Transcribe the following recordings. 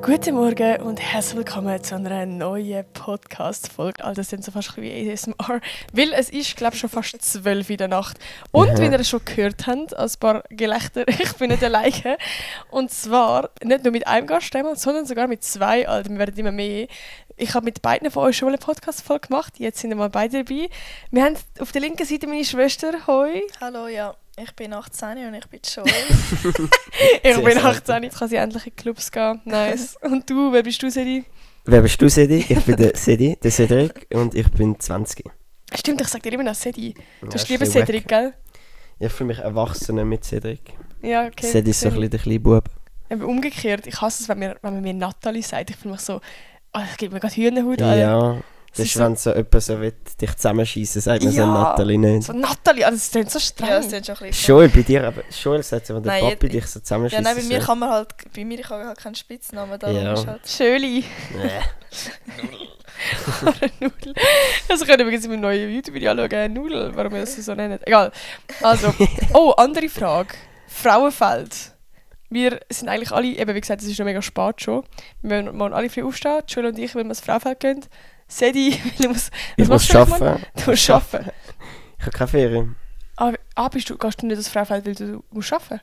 Guten Morgen und herzlich willkommen zu einer neuen Podcast-Folge. Also das sind so fast wie ASMR, weil es ist, glaube ich, schon fast 12 in der Nacht. Und wie ihr schon gehört habt, ein paar Gelächter, ich bin nicht alleine. Und zwar nicht nur mit einem Gast, sondern sogar mit zwei. Also wir werden immer mehr. Ich habe mit beiden von euch schon eine Podcast-Folge gemacht. Jetzt sind wir mal beide dabei. Wir haben auf der linken Seite meine Schwester. Hoi. Hallo, ja. Ich bin 18 und ich bin Joel. Ich bin 18, jetzt kann sie endlich in Clubs gehen. Nice. Und du, wer bist du, Sedi? Wer bist du, Sedi? Ich bin der Sedi, der Cedric, und ich bin 20. Stimmt, ich sag dir immer noch Sedi. Du Ja, hast ist lieber ein bisschen Cedric, wack. gell? Ich fühle mich erwachsener mit Cedric. Ja, okay. Sedi ist so ein bisschen der kleine Bub. Aber umgekehrt, ich hasse es, wenn man mir Natalie sagt. Ich fühle mich so, es gibt mir gerade Hühnerhaut. Alter. Ja, das Es ist, ist wenn so jemand so will, dich zusammenschießen, sagt man so Ja. Natalie nicht. So Natalie, also das klingt so streng. Ja, das ist schon ein bisschen. Joel, bei dir, aber Joel sagt so, wenn der Nein, Papi ich- dich so Ja, zusammenschießt. nein, bei mir kann ich halt keinen Spitznamen, darum Ja. ist halt... Schöli. Nudel. Das können übrigens in meinem neuen YouTube-Video anschauen. Nudel, warum wir das so nennen. Egal. Also, oh, andere Frage. Frauenfeld. Wir sind eigentlich alle, eben wie gesagt, es ist noch mega spät schon. Wir müssen alle früh aufstehen. Joel und ich, weil wir ins Frauenfeld gehen. Sedi, weil Ich muss du eigentlich, Mann? arbeiten. Du musst arbeiten. Ich habe keine Ferien. Gehst du nicht ins Frauenfeld, weil du musst arbeiten?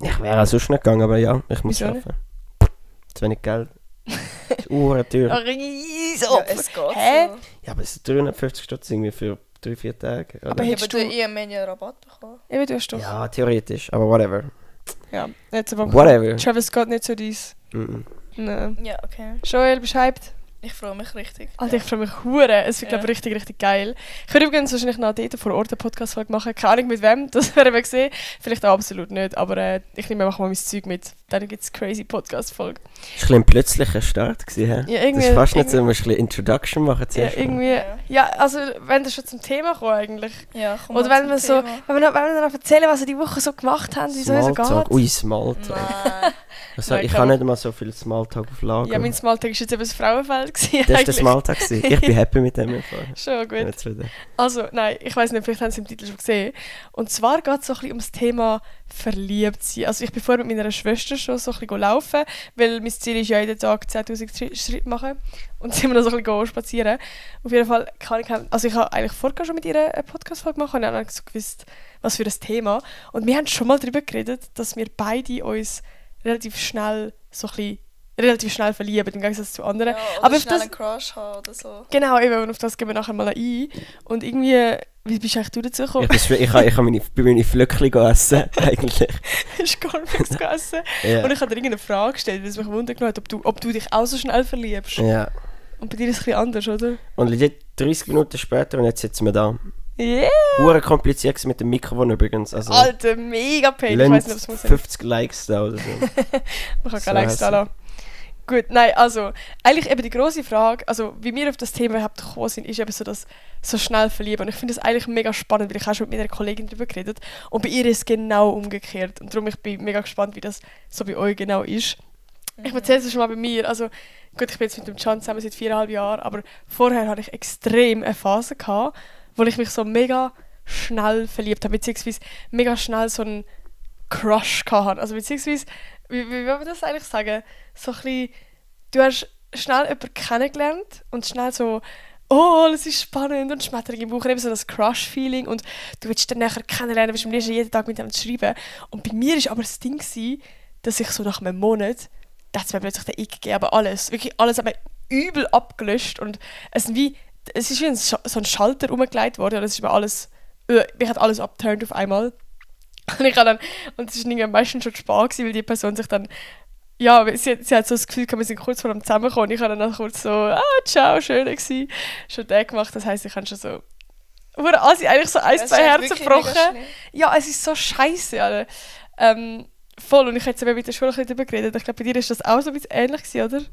Ich wäre auch sonst nicht gegangen, aber ja, ich muss Wieso nicht? arbeiten. Zu wenig Geld. Das ist teuer. Riesopfer. Ja, es geht Hä? so. Ja, aber es sind 350 Stutz irgendwie für 3-4 Tage. Oder? Aber Ja, hättest aber du- du eh einen Rabatt bekommen. Eben, du hast doch. Ja, theoretisch, aber whatever. Ja, nicht so Whatever. Travis Scott nicht so dies. Mhm. Nein. Ja, okay. Joel, beschreibt. Ich freue mich richtig. Alter, ich freue mich hure. Es wird, Ja. glaube ich, richtig, richtig geil. Ich würde übrigens wahrscheinlich noch dort vor Ort eine Podcast-Folge machen. Keine Ahnung mit wem, das werden wir sehen. Vielleicht auch absolut nicht, aber ich nehme einfach mal mein Zeug mit. Dann gibt es crazy Podcast-Folge. Das war ein bisschen ein plötzlicher Start. Gewesen, hä? Ja, irgendwie- das ist fast nicht so, irgendwie- du musst ein bisschen Introduction machen Ja, zuerst. irgendwie. Ja. Ja, also wenn das schon zum Thema kommt eigentlich. Ja, komm Oder mal wenn zum wir so, Thema. wenn wir noch erzählen, was wir die Woche so gemacht haben, wieso es so Smalltalk. geht. Ui, Smalltalk. Nein. Also, Nein, ich kann habe man- nicht mal so viel Smalltalk auf Lager. Ja, mein Smalltalk war jetzt eben das Frauenfeld. Gewesen, das war der eigentlich. Smalltalk. gewesen. Ich bin happy mit dem. Schon gut. Jetzt wieder. Also, nein, ich weiß nicht, vielleicht haben Sie im Titel schon gesehen. Und zwar geht es so ein bisschen ums Thema Verliebtsein. Also ich bin vorher mit meiner Schwester schon so ein bisschen laufen, weil mein Ziel ist ja jeden Tag 10'000 Schritte machen. Und sind wir noch so ein bisschen spazieren. Auf jeden Fall kann ich... Also ich habe eigentlich vorher schon mit ihr eine Podcast-Folge gemacht und ich habe nicht so gewusst, was für ein Thema. Und wir haben schon mal darüber geredet, dass wir beide uns relativ schnell so ein bisschen relativ schnell verlieben, im Gegensatz zu anderen. Ja, oder Aber auf schnell das- einen Crush haben oder so. Genau, eben, und auf das gehen wir nachher mal ein. Und irgendwie, wie bist eigentlich du dazu gekommen? Ich habe meine Flöckchen gegessen, eigentlich. Hast du Cornflakes gegessen? Ja. Und ich habe dir irgendeine Frage gestellt, weil es mich wundern genommen hat, ob du dich auch so schnell verliebst. Ja. Und bei dir ist es ein bisschen anders, oder? Und legit 30 Minuten später und jetzt sitzen wir da. Yeah! Hure kompliziert gewesen mit dem Mikrofon übrigens. Also, Alter, mega pain. Ich Lenz, weiß nicht, ob es muss sein. 50 Likes da oder so. Man kann So keine Likes da lassen. Gut, nein, also, eigentlich eben die grosse Frage, also wie wir auf das Thema überhaupt gekommen sind, ist eben so das so schnell verlieben. Und ich finde das eigentlich mega spannend, weil ich auch schon mit meiner Kollegin darüber geredet und bei ihr ist es genau umgekehrt. Und darum bin ich mega gespannt, wie das so bei euch genau ist. Ich erzähle es schon mal bei mir. Also, gut, ich bin jetzt mit dem Can zusammen seit 4,5 Jahren, aber vorher hatte ich extrem eine Phase gehabt, wo ich mich so mega schnell verliebt habe, beziehungsweise mega schnell so einen Crush hatte. Also beziehungsweise, wie will man das eigentlich sagen? So ein bisschen, du hast schnell jemanden kennengelernt und schnell so, oh, das ist spannend und Schmetterling im Bauch, eben so das Crush-Feeling und du willst dann nachher kennenlernen, willst am liebsten jeden Tag mit dem schreiben. Und bei mir war aber das Ding gewesen, dass ich so nach einem Monat, da hat es mir plötzlich den Ick gegeben, aber alles, wirklich alles hat mir übel abgelöscht und es ist wie so ein Schalter umgelegt worden und es ist mir alles, mich hat alles abgeturnt auf einmal. Und ich habe dann, und es war irgendwie meistens schon spät gewesen, weil die Person sich dann, ja, sie hat so das Gefühl gehabt, wir sind kurz vor dem Zusammenkommen. Ich habe dann auch kurz so, ciao, schön gewesen. Schon den gemacht, das heisst, ich habe schon so, also eigentlich so ein, Das ist zwei echt Herzen wirklich mega gebrochen. schlimm. Ja, es ist so scheiße, Alter. Voll, und ich habe jetzt eben mit der Schule ein bisschen darüber geredet. Ich glaube, bei dir ist das auch so ein bisschen ähnlich gewesen, oder?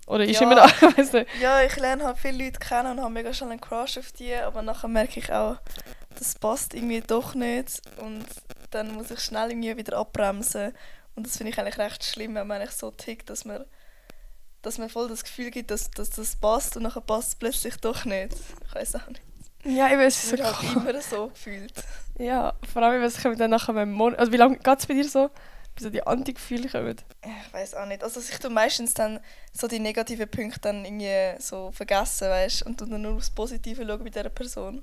Oder ist Ja. immer noch, ich weiss nicht. Ja, ich lerne halt viele Leute kennen und habe mega schnell einen Crush auf die, aber nachher merke ich auch, das passt irgendwie doch nicht und dann muss ich schnell irgendwie wieder abbremsen und das finde ich eigentlich recht schlimm, wenn man eigentlich so tickt, dass man voll das Gefühl gibt, dass das passt und nachher passt es plötzlich doch nicht. Ich weiß auch nicht. Ja, eben, es ist so Ich habe krass. immer so gefühlt. Ja, vor allem, was kommt dann nachher mit dem Monat. Also wie lange geht es bei dir so? bis so die Anti-Gefühle kommen? Ich weiß auch nicht. Also ich tue meistens dann so die negativen Punkte dann irgendwie so vergessen, weißt, und tue dann nur aufs Positive schauen bei dieser Person.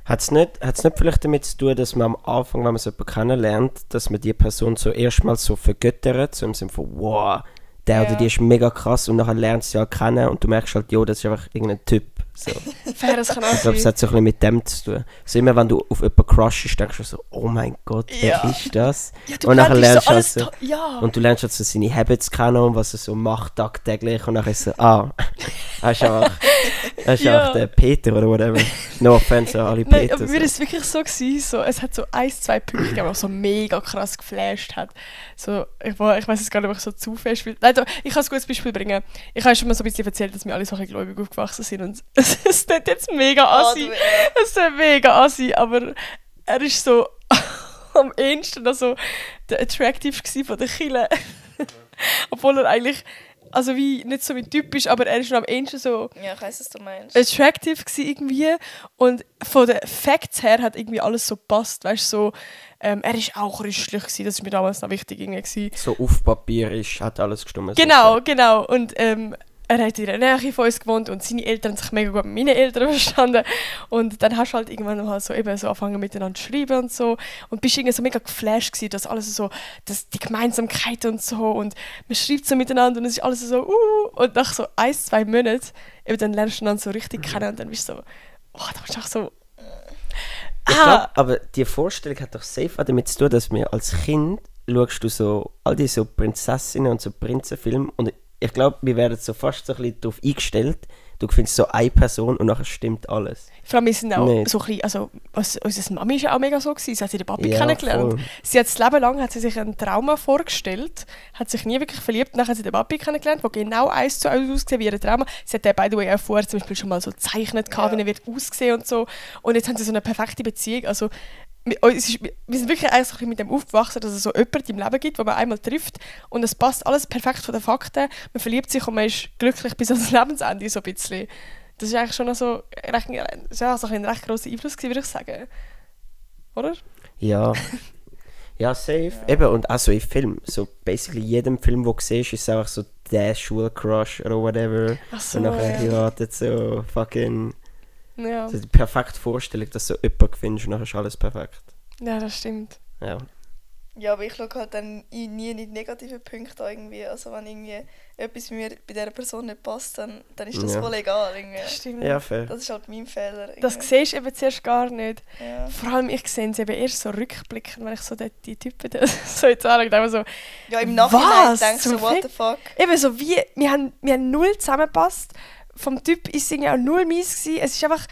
Hat es nicht vielleicht damit zu tun, dass man am Anfang, wenn man so jemanden kennenlernt, dass man die Person so erstmal so vergöttert, so im Sinne von, wow, der oder die ist mega krass und nachher lernst du sie ja kennen und du merkst halt, jo, das ist einfach irgendein Typ. So. Fair, das kann auch Ich glaube, es sein. hat so ein bisschen mit dem zu tun. So immer, wenn du auf jemanden crushst, denkst du so, oh mein Gott, wer Ja. ist das? Ja, du Und nachher blendest lernst du alles also- ja. Und du lernst halt so seine Habits kennen und was er so macht tagtäglich und dann ist so, er ist einfach Ja. der Peter oder whatever. No offense an alle Nein, Peter. aber mir war es wirklich so gewesen, so, es hat so 1-2 Punkte gegeben, die so mega krass geflasht hat. So, ich weiß jetzt gar nicht, ob ich so zu fest will. Nein, ich kann ein gutes Beispiel bringen. Ich habe schon mal so ein bisschen erzählt, dass wir alle so ein bisschen gläubig aufgewachsen sind und es ist jetzt mega assi. Es ist mega assi, aber er ist so am ehesten also der Attractive gsi von der Kille. Obwohl er eigentlich, also wie nicht so mein Typ ist, aber er ist noch am ehesten so Ja, ich weiss, was du meinst. attractive gsi irgendwie und von den Facts her hat irgendwie alles so gepasst, weißt so er ist auch christlich gsi, das ist mir damals noch wichtig irgendwie gsi. So auf Papier hat alles gestimmt. Genau und er hat in der Nähe von uns gewohnt und seine Eltern haben sich mega gut mit meinen Eltern verstanden und dann hast du halt irgendwann mal so eben so angefangen miteinander zu schreiben und so und bist irgendwie so mega geflasht gewesen, dass alles so, dass die Gemeinsamkeit und so und man schreibt so miteinander und es ist alles so und nach so 1-2 Monaten eben dann lernst du dann so richtig kennen und dann bist du so, oh, da bist du auch so Ich glaube, aber die Vorstellung hat doch safe auch damit zu tun, dass wir als Kind schaust du so all die so Prinzessinnen und so Prinzenfilme und ich glaube, wir werden so fast so ein bisschen darauf eingestellt, du findest so eine Person und nachher stimmt alles. vor allem wir sind auch Nicht. so ein bisschen, also unsere Mami ist ja auch mega so gewesen, sie hat den Papi Ja, kennengelernt. voll. Sie hat das Leben lang hat sie sich ein Trauma vorgestellt, hat sich nie wirklich verliebt, dann hat sie den Papi kennengelernt, der genau 1:1 aussieht wie ihr Trauma. Sie hat den, by the way, auch vorher zum Beispiel schon mal so gezeichnet, Ja. wie er wird aussehen und so. Und jetzt haben sie so eine perfekte Beziehung, also wir sind wirklich eigentlich so ein bisschen mit dem aufgewachsen, dass es so jemanden im Leben gibt, den man einmal trifft und es passt alles perfekt von den Fakten, man verliebt sich und man ist glücklich bis ans Lebensende so ein bisschen. Das ist eigentlich schon noch so, so ein recht grosser Einfluss gewesen, würde ich sagen. Oder? Ja. Ja, safe. Eben, und auch so in Filmen. So basically jedem Film, den du siehst, ist es einfach so der Schulcrush oder whatever. Ach so, Und nachher ja. heiratet so fucking... Ja. So die perfekte Vorstellung, dass du so jemanden findest und nachher ist alles perfekt. Ja, das stimmt. Ja. Ja, aber ich schaue halt dann nie in die negativen Punkte an irgendwie. Also wenn irgendwie etwas mir bei dieser Person nicht passt, dann ist das Ja. voll egal. Irgendwie. Stimmt. Ja, fair. Das ist halt mein Fehler. Das irgendwie. siehst du eben zuerst gar nicht. Ja. Vor allem, ich sehe es eben erst so rückblickend, wenn ich so die Typen da so jetzt anschaue. Dann so, Ja, im Nachhinein Was? denkst du so, Zum what the fuck? eben so wie, wir haben null zusammengepasst. Vom Typ ist es irgendwie auch null mies gewesen. Es ist einfach,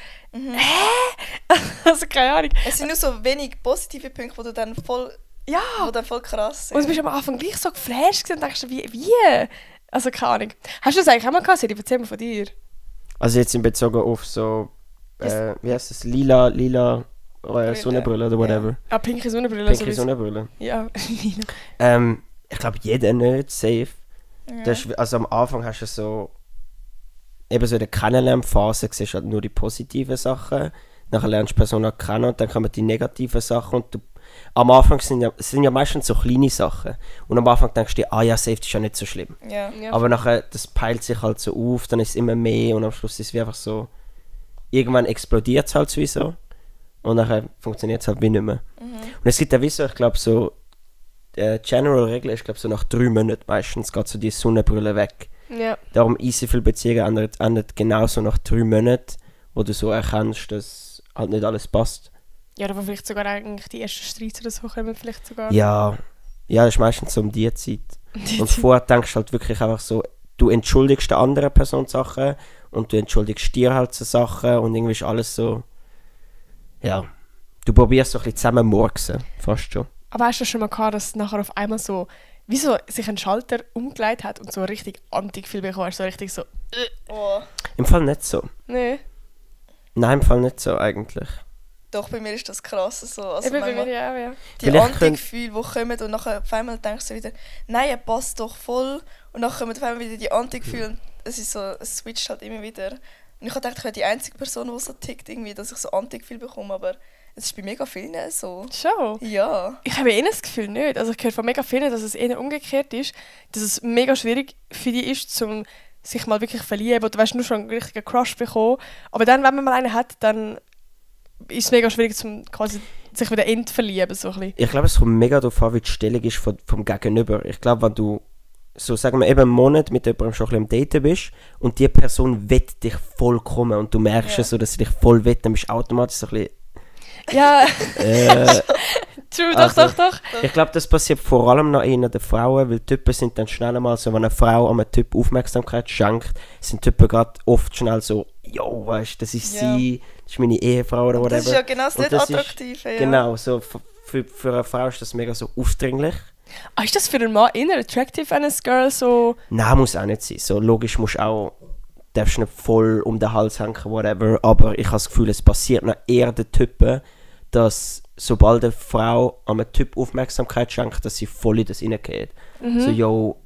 also keine Ahnung. Es sind nur so wenig positive Punkte, wo du dann voll, Ja, wo dann voll krass sind. und du bist am Anfang gleich so geflasht gewesen und denkst, wie? Also keine Ahnung. Hast du das eigentlich auch mal gehabt, Siri? Erzähl mal von dir. Also jetzt in Bezug auf so... wie heißt das? Lila Sonnenbrille oder whatever. Ah, pinke Sonnenbrille. Pinke sowieso. Sonnenbrille. Ja. Ich glaube, jeder nicht, safe. Ja. Das ist, also am Anfang hast du so... Eben so in der Kennenlernphase siehst du halt nur die positiven Sachen. Nachher lernst du die Person auch kennen und dann kommen die negativen Sachen. Und am Anfang sind ja meistens so kleine Sachen. Und am Anfang denkst du dir, ja, safe, das ist ja nicht so schlimm. Ja. Ja. Aber nachher, das peilt sich halt so auf, dann ist es immer mehr und am Schluss ist es wie einfach so... Irgendwann explodiert es halt sowieso. Und nachher funktioniert es halt wie nicht mehr. Und es gibt ja wie so, ich glaube so... Die General-Regel ist, glaube so nach 3 Monaten meistens geht so die Sonnenbrille weg. Ja. Darum easy viele Beziehungen endet genauso nach 3 Monaten, wo du so erkennst, dass halt nicht alles passt. Ja, oder wo vielleicht sogar eigentlich die ersten Streits oder so kommen, vielleicht sogar. Ja, das ist meistens so um die Zeit. Und vorher denkst du halt wirklich einfach so, du entschuldigst der anderen Person Sachen und du entschuldigst dir halt so Sachen und irgendwie ist alles so, ja, du probierst so ein bisschen zusammen murksen, fast schon. Aber hast du schon mal gehabt, dass nachher auf einmal so, wie so sich ein Schalter umgelegt hat und so richtig Anti-Gefühl bekommen hast, so richtig so, Oh. Im Fall nicht so. nee. Nein, im Fall nicht so eigentlich. Doch, bei mir ist das krass so. Also Eben bei manchmal mir ja auch, ja. die Vielleicht Anti-Gefühle, die kommen und nachher auf einmal denkst du wieder, nein, er passt doch voll. Und dann kommen auf einmal wieder die Anti-Gefühle und es ist so, es switcht halt immer wieder. Und ich habe gedacht, ich wäre die einzige Person, die so tickt, irgendwie, dass ich so Anti-Gefühle bekomme, aber Es ist bei mega vielen so. Schon? Ja. Ich habe das Gefühl nicht. Also ich höre von mega vielen, dass es eher umgekehrt ist, dass es mega schwierig für die ist, sich mal wirklich verlieben oder weißt, nur schon einen richtigen Crush bekommen. Aber dann, wenn man mal einen hat, dann ist es mega schwierig, quasi sich wieder entverlieben. So ein bisschen. Ich glaube, es kommt mega darauf an, wie die Stellung ist vom Gegenüber. Ich glaube, wenn du so, sagen wir, eben einen Monat mit jemandem schon ein bisschen am Daten bist und die Person will dich vollkommen und du merkst es so, dass sie dich voll will, dann bist du automatisch so ein bisschen... Ja, true, Also, doch. Ich glaube, das passiert vor allem noch eher den Frauen, weil Typen sind dann schnell mal so, wenn eine Frau einem Typ Aufmerksamkeit schenkt, sind Typen gerade oft schnell so, jo, weißt du, das ist sie, das ist meine Ehefrau oder whatever. Das ist ja genau das Und nicht das ist- Attraktive. Ja. Genau, so für eine Frau ist das mega so aufdringlich. Ist das für einen Mann eher attractive, wenn ein Girl so... Nein, muss auch nicht sein. So logisch musst du auch, darfst nicht voll um den Hals hängen, whatever. Aber ich habe das Gefühl, es passiert noch eher den Typen, dass sobald eine Frau einem Typ Aufmerksamkeit schenkt, dass sie voll in das reingeht. So, yo,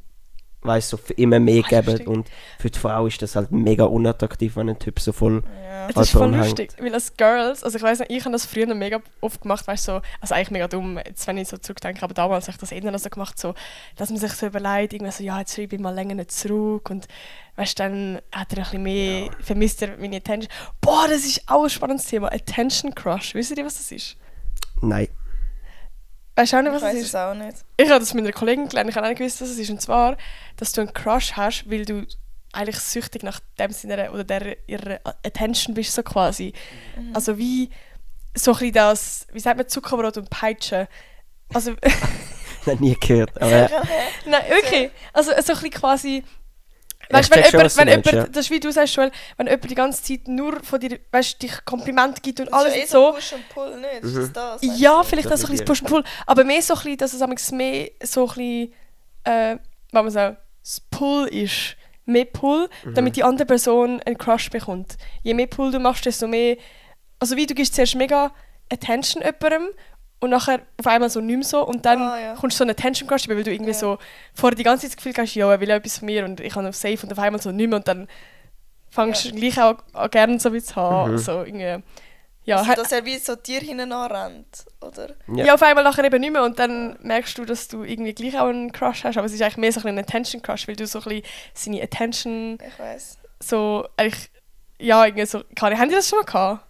weißt du, so für immer mehr geben. stimmt. Und für die Frau ist das halt mega unattraktiv, wenn ein Typ so voll... Ja. Das ist voll dran lustig, weil als Girls, also ich weiss nicht, ich habe das früher noch mega oft gemacht, weißt du, so, also eigentlich mega dumm, jetzt wenn ich so zurückdenke, aber damals habe ich das eher noch so gemacht, so, dass man sich so überlegt, irgendwie so, ja, jetzt schreibe ich mal länger nicht zurück und weißt du, dann hat er ein bisschen mehr, vermisst er meine Attention. Boah, das ist auch ein spannendes Thema, Attention Crush, wisst ihr, was das ist? Nein. Weißt du auch nicht, Ich was das weiß ist? es auch nicht. Ich habe das mit einer Kollegin gelernt, ich habe auch nicht gewusst, was es ist, und zwar, dass du einen Crush hast, weil du eigentlich süchtig nach dem Sinne oder ihrer Attention bist, so quasi. Also wie so ein bisschen das, wie sagt man, Zuckerbrot und Peitsche. Also, Noch nie gehört. Aber nein, wirklich. Also so ein bisschen quasi, ich weißt du, check schon, was du wenn meinst, jemand, ja. das ist wie du sagst, Joel, wenn jemand die ganze Zeit nur von dir, weißt, dich Kompliment gibt und Das alles ist ja und so. Push und Pull, nicht? Ist das? Ja, meinst vielleicht So das so ein ein bisschen Push and Pull, aber mehr so ein bisschen, dass es amigs mehr so ein bisschen, was man sagt, das Pull ist. Mehr Pull, damit die andere Person einen Crush bekommt. Je mehr Pull du machst, desto mehr... Also wie, du gibst zuerst mega Attention jemandem und nachher auf einmal so nicht mehr so und dann Ah, ja. kommst du so einen Attention Crush über, weil du irgendwie Ja. so vorher die ganze Zeit das Gefühl hast, ja, er will etwas von mir und ich habe auf safe und auf einmal so nicht mehr und dann fängst du gleich auch an gerne so wie zu haben. So irgendwie... Ja, Also, dass er wie so dir hinten anrennt, oder? ja, auf einmal nachher eben nicht mehr und dann merkst du, dass du irgendwie gleich auch einen Crush hast, aber es ist eigentlich mehr so ein Attention-Crush, weil du so ein bisschen seine Attention Ich weiß. so, eigentlich, ja, irgendwie so, haben die das schon mal gehabt?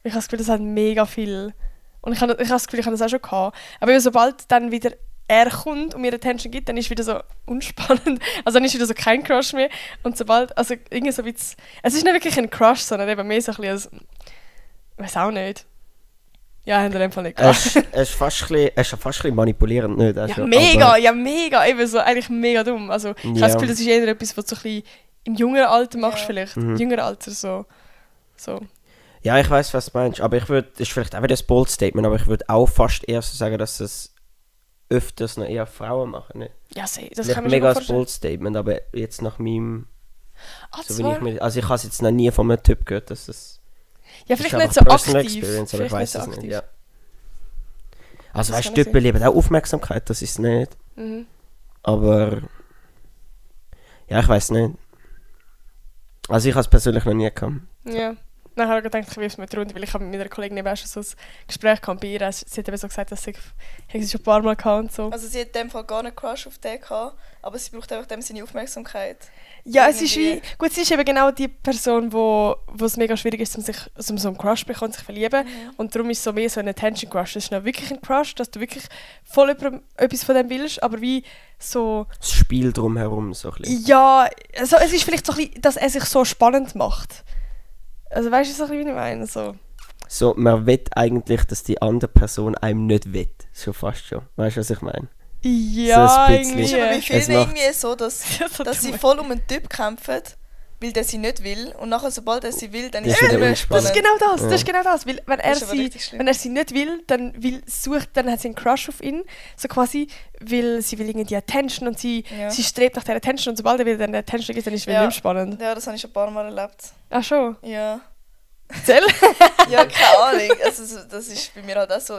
Ich habe das Gefühl, das hat mega viel und ich habe das Gefühl, ich habe das auch schon gehabt, aber eben, sobald dann wieder er kommt und mir Attention gibt, dann ist es wieder so unspannend, also dann ist wieder so kein Crush mehr und sobald, also irgendwie so wie es ist nicht wirklich ein Crush, sondern eben mehr so ein bisschen, ich weiß auch nicht. Ja, haben wir in dem Fall nicht Es gehabt. ist fast ein bisschen manipulierend, nicht? Also, Ja, mega, aber- ja, mega, eben so, eigentlich mega dumm. Also, ich habe Ja. das Gefühl, das ist eher etwas, was du so ein bisschen im jüngeren Alter machst, Ja. vielleicht. Im jüngeren Alter so. Ja, ich weiß, was du meinst, aber ich würde, das ist vielleicht auch wieder ein bold Statement, aber ich würde auch fast eher so sagen, dass es öfters noch eher Frauen machen, nicht? Ja, das Vielleicht kann man schon mega gut ein vorstellen. bold Statement, aber jetzt nach meinem, Ah, so wie zwar. ich mir, also ich habe es jetzt noch nie von einem Typ gehört, dass es Ja, das vielleicht ist nicht so einfach Personal aktiv. Experience, aber ich Vielleicht weiß nicht es so nicht, aktiv. ja. Also Das weißt du, kann Typen lieben auch Aufmerksamkeit, das ist nicht, Mhm. aber ja, ich weiß nicht. Also ich habe es persönlich noch nie gehabt. Ja. Dann habe ich gedacht, ich wirf es mit runter, weil ich habe mit meiner Kollegin eben auch schon so ein Gespräch gehabt bei ihr. Sie hat eben so gesagt, dass sie schon ein paar Mal gehabt und so. Also sie hat in dem Fall gar einen Crush auf den gehabt, aber sie braucht einfach dem seine Aufmerksamkeit. Ja, es ist wie... irgendwie- Gut, sie ist eben genau die Person, wo es mega schwierig ist, um so einen Crush zu bekommen, sich verlieben. Und darum ist es so mehr so ein Attention Crush. Das ist noch wirklich ein Crush, dass du wirklich voll etwas von dem willst, aber wie so... Das Spiel drumherum so ein bisschen. Ja, also es ist vielleicht so ein bisschen, dass er sich so spannend macht. Also weißt du so ein bisschen, wie ich meine? So. So, man will eigentlich, dass die andere Person einem nicht will. So fast schon. Weißt du, was ich meine? Ja, So ein bisschen. irgendwie. Ist aber bei Es vielen macht- irgendwie so, dass So dass sie dumm. voll um einen Typ kämpfen, weil der sie nicht will. Und nachher, sobald er sie will, dann Das ist ist es nicht wieder mehr unspannend. Das ist spannend. genau das, das ist genau das. Weil wenn er, Das ist aber richtig schlimm. wenn er sie nicht will, dann hat sie einen Crush auf ihn. So quasi, weil sie will irgendwie die Attention und sie strebt nach der Attention und sobald er wieder eine Attention gibt, dann ist es wieder Ja. nicht mehr spannend. Ja, das habe ich schon ein paar Mal erlebt. Ach schon. Ja. Erzähl. Ja, keine Ahnung. Also, das ist bei mir halt auch so.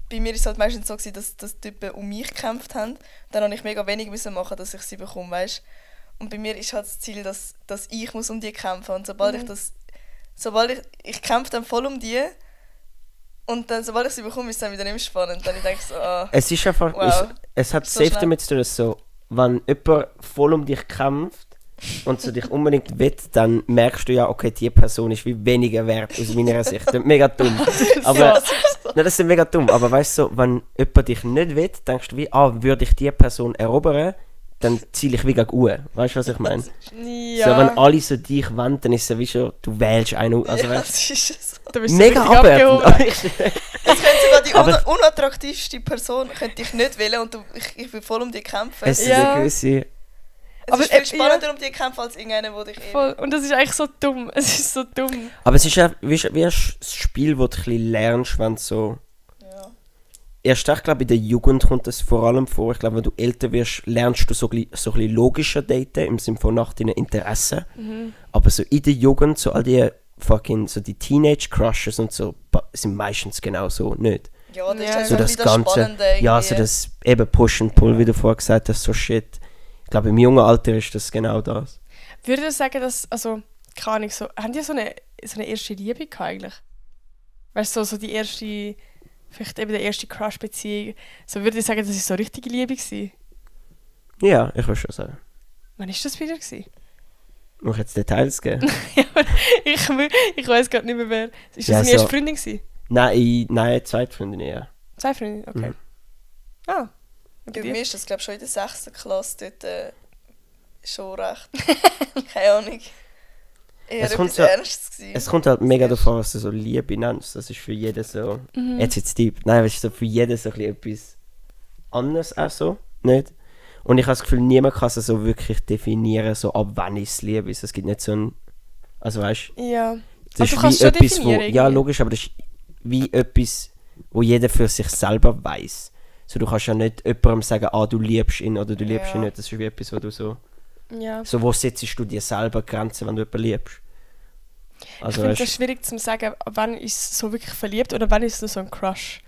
Bei mir ist es halt meistens so gewesen, dass die Typen um mich gekämpft haben. Dann habe ich mega wenig müssen machen, dass ich sie bekomme, weißt. Und bei mir ist halt das Ziel, dass ich muss um die kämpfen. Und sobald ich das sobald ich kämpfe dann voll um die und dann, sobald ich sie bekomme, ist es dann wieder nicht mehr spannend. Dann denke ich so, Es ist einfach, wow, es hat so safe schnell. damit zu tun, dass so, wenn jemand voll um dich kämpft und so dich unbedingt will, dann merkst du ja, okay, die Person ist wie weniger wert aus meiner Sicht. Das ist mega dumm. Aber, Ja, das ist so. nein, das ist mega dumm. Aber weißt du, so, wenn jemand dich nicht will, denkst du wie, würde ich die Person erobern, dann ziele ich wie gegen Uhr. Weißt du, was ich meine? Ja. So, wenn alle so dich wollen, dann ist es wie schon, du wählst einen. Also, Ja, weißt, das ist so. Du bist so mega richtig abwertend. abgehoben. Es könnte sogar die Aber- unattraktivste Person könnte ich nicht wählen und ich will voll um die kämpfen. Es Es ist Ja. eine gewisse... Aber, ist viel ja. spannender um die kämpfen als irgendeiner, der dich Voll. Und das ist eigentlich so dumm. Es ist so dumm. Aber es ist ja wie ein Spiel, wo du ein bisschen lernst, wenn du so... Ja. Erst ich glaube, in der Jugend kommt das vor allem vor. Ich glaube, wenn du älter wirst, lernst du so ein bisschen logischer daten, im Sinne von nach deinen Interessen. Aber so in der Jugend, so all die fucking, so die Teenage-Crushes und so, sind meistens genau so nicht. Ja, das Ja. ist halt So so das das Ganze, Spannende. ja, irgendwie. so das eben Push and Pull, wie du vorher gesagt hast, so shit. Ich glaube, im jungen Alter ist das genau das. Würde ich sagen, dass, also, keine Ahnung, so, haben die so eine erste Liebe gehabt eigentlich? Weißt du, so die erste, vielleicht eben die erste Crush-Beziehung. So würde ich sagen, das ist so richtige Liebe gewesen. Ja, ich würde schon sagen. Wann ist das wieder gewesen? Muss ich jetzt Details geben? Ja, aber ich weiß gerade nicht mehr wer. Ist das Ja, deine erste so- Freundin gewesen? Nein, Zweitfreundin eher. Zwei Freundinnen? Okay. Mhm. Ah. Und bei Bei dir? mir ist das, glaube ich, schon in der 6. Klasse dort schon recht. Keine Ahnung. Eher Es kommt etwas so- Ernstes gewesen. Es kommt halt mega Das davon, was du so Liebe nennst. Das ist für jeden so... Mhm. Jetzt deep. Nein, es ist so für jeden so ein bisschen etwas anderes auch so, nicht? Und ich habe das Gefühl, niemand kann es so wirklich definieren, so ab wann es Liebe ist. Es gibt nicht so ein... Also weißt Ja. das Aber ist du kannst wie schon etwas, wo... definieren, Ja, irgendwie. logisch, aber das ist wie etwas, wo jeder für sich selber weiß. So, du kannst ja nicht jemandem sagen, du liebst ihn oder du liebst ihn Ja. nicht. Das ist wie etwas, wo du so... Ja. So, wo setzt du dir selber Grenzen, wenn du jemanden liebst? Ich Also finde das weißt schwierig zu sagen, wann ist es so wirklich verliebt oder wann ist es nur so ein Crush.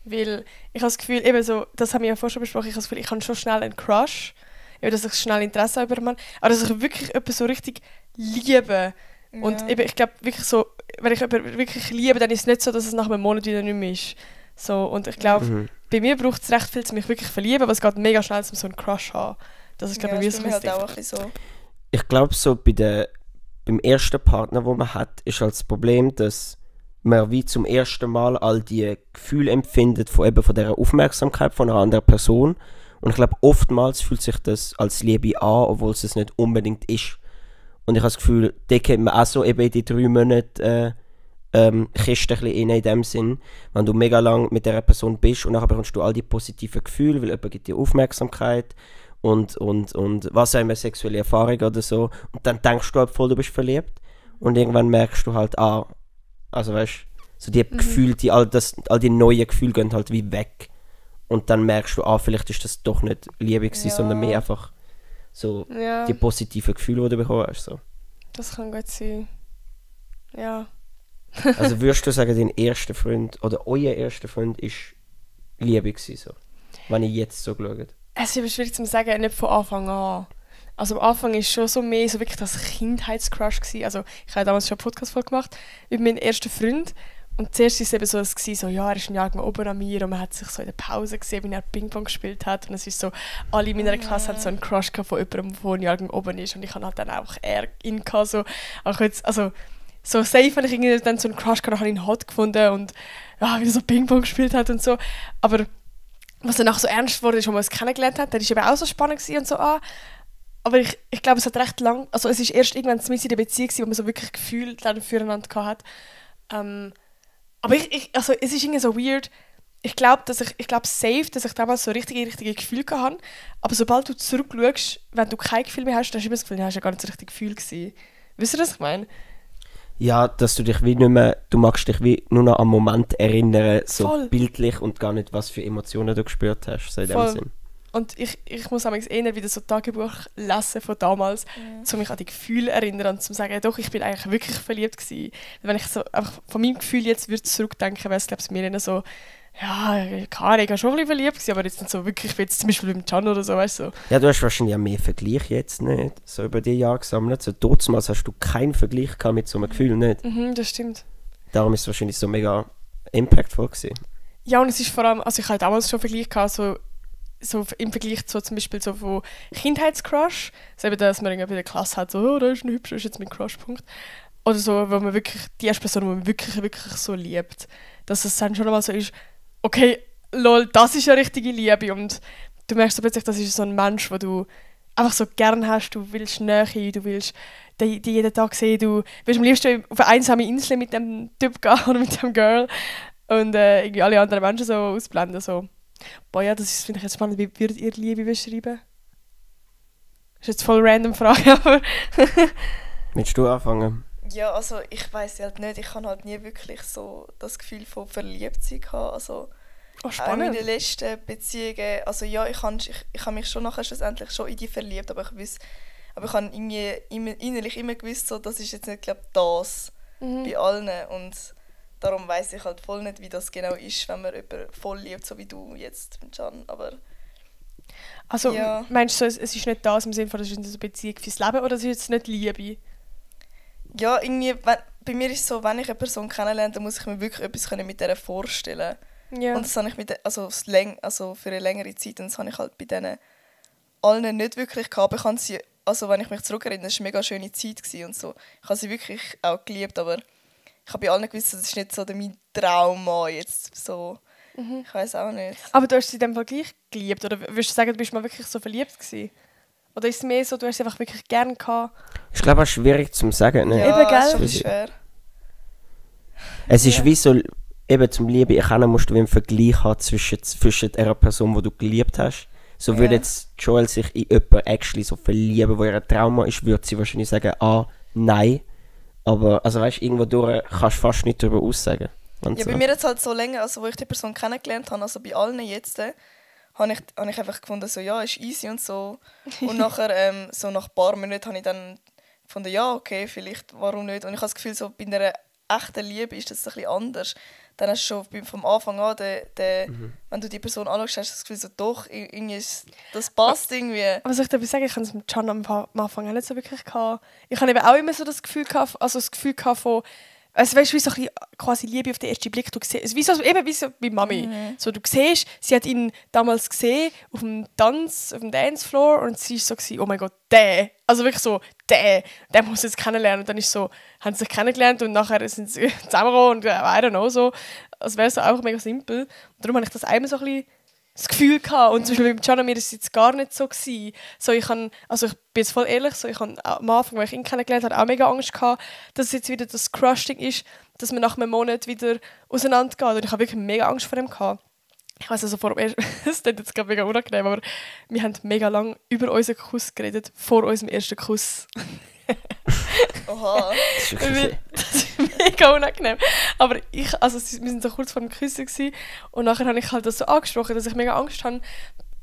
Weil ich habe das Gefühl, eben so, das haben wir ja vorher schon besprochen, ich habe das Gefühl, ich habe schon schnell einen Crush, eben, dass ich schnell Interesse habe über einen Mann, aber dass ich wirklich jemanden so richtig liebe. Und Ja. eben, ich glaube wirklich so, wenn ich jemanden wirklich liebe, dann ist es nicht so, dass es nach einem Monat wieder nicht mehr ist. So, und ich glaube, Mhm. bei mir braucht es recht viel, um mich wirklich verlieben, aber es geht mega schnell, um so einen Crush zu haben. Das ist, glaube Ja, ich, ist wie bei so mir halt ein auch ein bisschen so. Ich glaube, so beim ersten Partner, wo man hat, ist halt das Problem, dass man wie zum ersten Mal all die Gefühle empfindet von dieser Aufmerksamkeit von einer anderen Person. Und ich glaube, oftmals fühlt sich das als Liebe an, obwohl es es nicht unbedingt ist. Und ich habe das Gefühl, da kennt man auch so eben in die 3 Monate Kiste ein bisschen in dem Sinn, wenn du mega lang mit dieser Person bist und nachher bekommst du all die positiven Gefühle, weil jemand gibt dir Aufmerksamkeit und was auch immer, sexuelle Erfahrung oder so. Und dann denkst du halt voll, du bist verliebt. Und irgendwann merkst du halt, also weißt so die Gefühle, all die neuen Gefühle gehen halt wie weg. Und dann merkst du, vielleicht ist das doch nicht Liebe gewesen, Ja. sondern mehr einfach so Ja, die positiven Gefühle, die du bekommen hast. So. das kann gut sein. Ja. Also würdest du sagen, dein erster Freund oder euer erster Freund ist Liebe gewesen, so? Wenn ich jetzt so schaue. Es ist aber schwierig zu sagen, nicht von Anfang an. Also am Anfang war es schon so mehr so wirklich das Kindheitscrush gewesen. Also ich habe damals schon eine Podcast-Folge gemacht über meinen ersten Freund. Und zuerst war es eben so, dass es so, ja, er ist ein Jahr oben an mir und man hat sich so in der Pause gesehen, wie er Ping-Pong gespielt hat. Und es ist so, alle in meiner Klasse hatten so einen Crush gehabt von jemandem, der ein Jahr oben ist. Und ich habe halt dann auch ihn gehabt, so, auch jetzt, also so safe, wenn ich irgendwie dann so einen Crush gehabt habe, ich ihn hot gefunden und ja, wie er so Ping-Pong gespielt hat und so. Aber was danach so ernst wurde, ist, als man es kennengelernt hat, dann war eben auch so spannend gewesen und so, aber ich glaube, es hat recht lang, also es ist erst irgendwann in der Beziehung gewesen, wo man so wirklich Gefühl dann füreinander gehabt hat. Aber also es ist irgendwie so weird. Ich glaube safe, dass ich damals so richtige Gefühle hatte. Aber sobald du zurückschaust, wenn du kein Gefühl mehr hast, dann hast du immer das Gefühl, du hast ja gar nicht so richtig Gefühl gewesen. Wisst ihr, was ich meine? Ja, dass du dich wie nicht mehr, du magst dich wie nur noch am Moment erinnern, so Voll. bildlich und gar nicht, was für Emotionen du gespürt hast, so in dem Voll. Sinn. Und ich muss manchmal eher wieder so Tagebuch lesen von damals, um mich an die Gefühle zu erinnern und zu sagen, doch, ich bin eigentlich wirklich verliebt gewesen. Wenn ich so einfach von meinem Gefühl jetzt würde zurückdenken, wäre es, glaube ich, mir eher so Ja, keine Ahnung, ich war schon ein bisschen verliebt, gewesen, aber jetzt nicht so wirklich, wie jetzt zum Beispiel beim Can oder so, weißt du. So. Ja, du hast wahrscheinlich auch mehr Vergleich jetzt nicht, so über die Jahre gesammelt. So damals hast du keinen Vergleich gehabt mit so einem Gefühl, nicht? Mhm, das stimmt. Darum ist es wahrscheinlich so mega impactful gewesen. Ja, und es ist vor allem, also ich hatte damals schon Vergleich gehabt, so im Vergleich zu zum Beispiel so von Kindheitscrush, so eben, dass man irgendwie in der Klasse hat, so, oh, da ist ein Hübscher, ist jetzt mein Crushpunkt. Oder so, wo man wirklich, die erste Person, die man wirklich, wirklich so liebt. Dass es dann schon einmal so ist, okay, lol, das ist ja richtige Liebe. Und du merkst so plötzlich, das ist so ein Mensch, den du einfach so gern hast, du willst Nähe, du willst die jeden Tag sehen, du willst am liebsten auf eine einsame Insel mit dem Typ gehen oder mit dem Girl und irgendwie alle anderen Menschen so ausblenden. So. Boah, ja, das finde ich jetzt spannend. Wie würdet ihr Liebe beschreiben? Das ist jetzt voll random Frage, aber... Willst du anfangen? Ja, also ich weiss halt nicht, ich habe halt nie wirklich so das Gefühl von Verliebtsein gehabt. Also Oh, auch in spannend. meinen letzten Beziehungen, also ja, ich habe mich schon nachher schlussendlich schon in die verliebt, aber ich habe irgendwie innerlich immer gewusst, so, das ist jetzt nicht, glaube das bei allen. Und darum weiss ich halt voll nicht, wie das genau ist, wenn man jemanden voll liebt, so wie du jetzt, Can. Aber Also ja. meinst du, es ist nicht das im Sinne von, das ist eine Beziehung fürs Leben oder es ist jetzt nicht Liebe? ja, irgendwie, bei mir ist es so, wenn ich eine Person kennenlerne, dann muss ich mir wirklich etwas mit der vorstellen. Ja. Und das habe ich also für eine längere Zeit, und das habe ich halt bei denen allen nicht wirklich gehabt. Aber ich habe sie, also wenn ich mich zurückerinnere, das war eine mega schöne Zeit gewesen und so. Ich habe sie wirklich auch geliebt, aber ich habe bei allen gewusst, das ist nicht so mein Trauma jetzt so. Ich weiß auch nicht. Aber du hast sie in dem Fall gleich geliebt? Oder würdest du sagen, du bist mal wirklich so verliebt gewesen? Oder ist es mehr so, du hast sie einfach wirklich gern gehabt? Ich glaube, es ist schwierig zu sagen. Ne? Eben, gell? ist schon schwer. Es ist wie so, eben zum Liebe erkennen musst du wie einen Vergleich haben zwischen einer Person, die du geliebt hast. So würde jetzt Joel sich in jemanden actually so verlieben, wo ihr ein Trauma ist, würde sie wahrscheinlich sagen, nein. Aber, also weißt du, irgendwo durch kannst du fast nicht darüber aussagen. Ja, bei mir jetzt halt so länger, also wo ich die Person kennengelernt habe, also bei allen jetzt, habe ich einfach gefunden, so ja, ist easy und so. Und nachher, so nach ein paar Monaten habe ich dann gefunden, ja, okay, vielleicht, warum nicht. Und ich habe das Gefühl, so bei einer echten Liebe ist das ein bisschen anders. Dann hast du schon vom Anfang an, wenn du die Person anschaust, hast du das Gefühl, so doch, irgendwie das passt irgendwie. Aber soll ich dir sagen, ich habe es mit Can am Anfang auch nicht so wirklich gehabt. Ich habe eben auch immer so das Gefühl gehabt, von also weißt du, wie so ein bisschen quasi Liebe auf den ersten Blick. Du siehst, wie so bei Mami. So, du siehst, sie hat ihn damals gesehen auf dem Dancefloor und sie war so, oh mein Gott, der. Also wirklich so, der muss jetzt kennenlernen. Und dann ist so, haben sie sich kennengelernt und nachher sind sie zusammengekommen und I don't know, so. Also wäre es so einfach mega simpel. Und darum habe ich das einmal so ein bisschen das Gefühl gehabt. Und zum Beispiel mit Can und mir war es jetzt gar nicht so gewesen. So, ich bin jetzt voll ehrlich, so, ich habe am Anfang, als ich ihn kennengelernt habe, auch mega Angst gehabt, dass es jetzt wieder das Crushing ist, dass wir nach einem Monat wieder auseinandergehen. Und ich habe wirklich mega Angst vor ihm gehabt. Ich weiss also, es klingt jetzt gerade mega unangenehm, aber wir haben mega lange über unseren Kuss geredet, vor unserem ersten Kuss. Oha. Das ist wirklich Das ist mega unangenehm. Aber wir waren so kurz vor dem Küssen gewesen, und nachher habe ich halt das so angesprochen, dass ich mega Angst habe.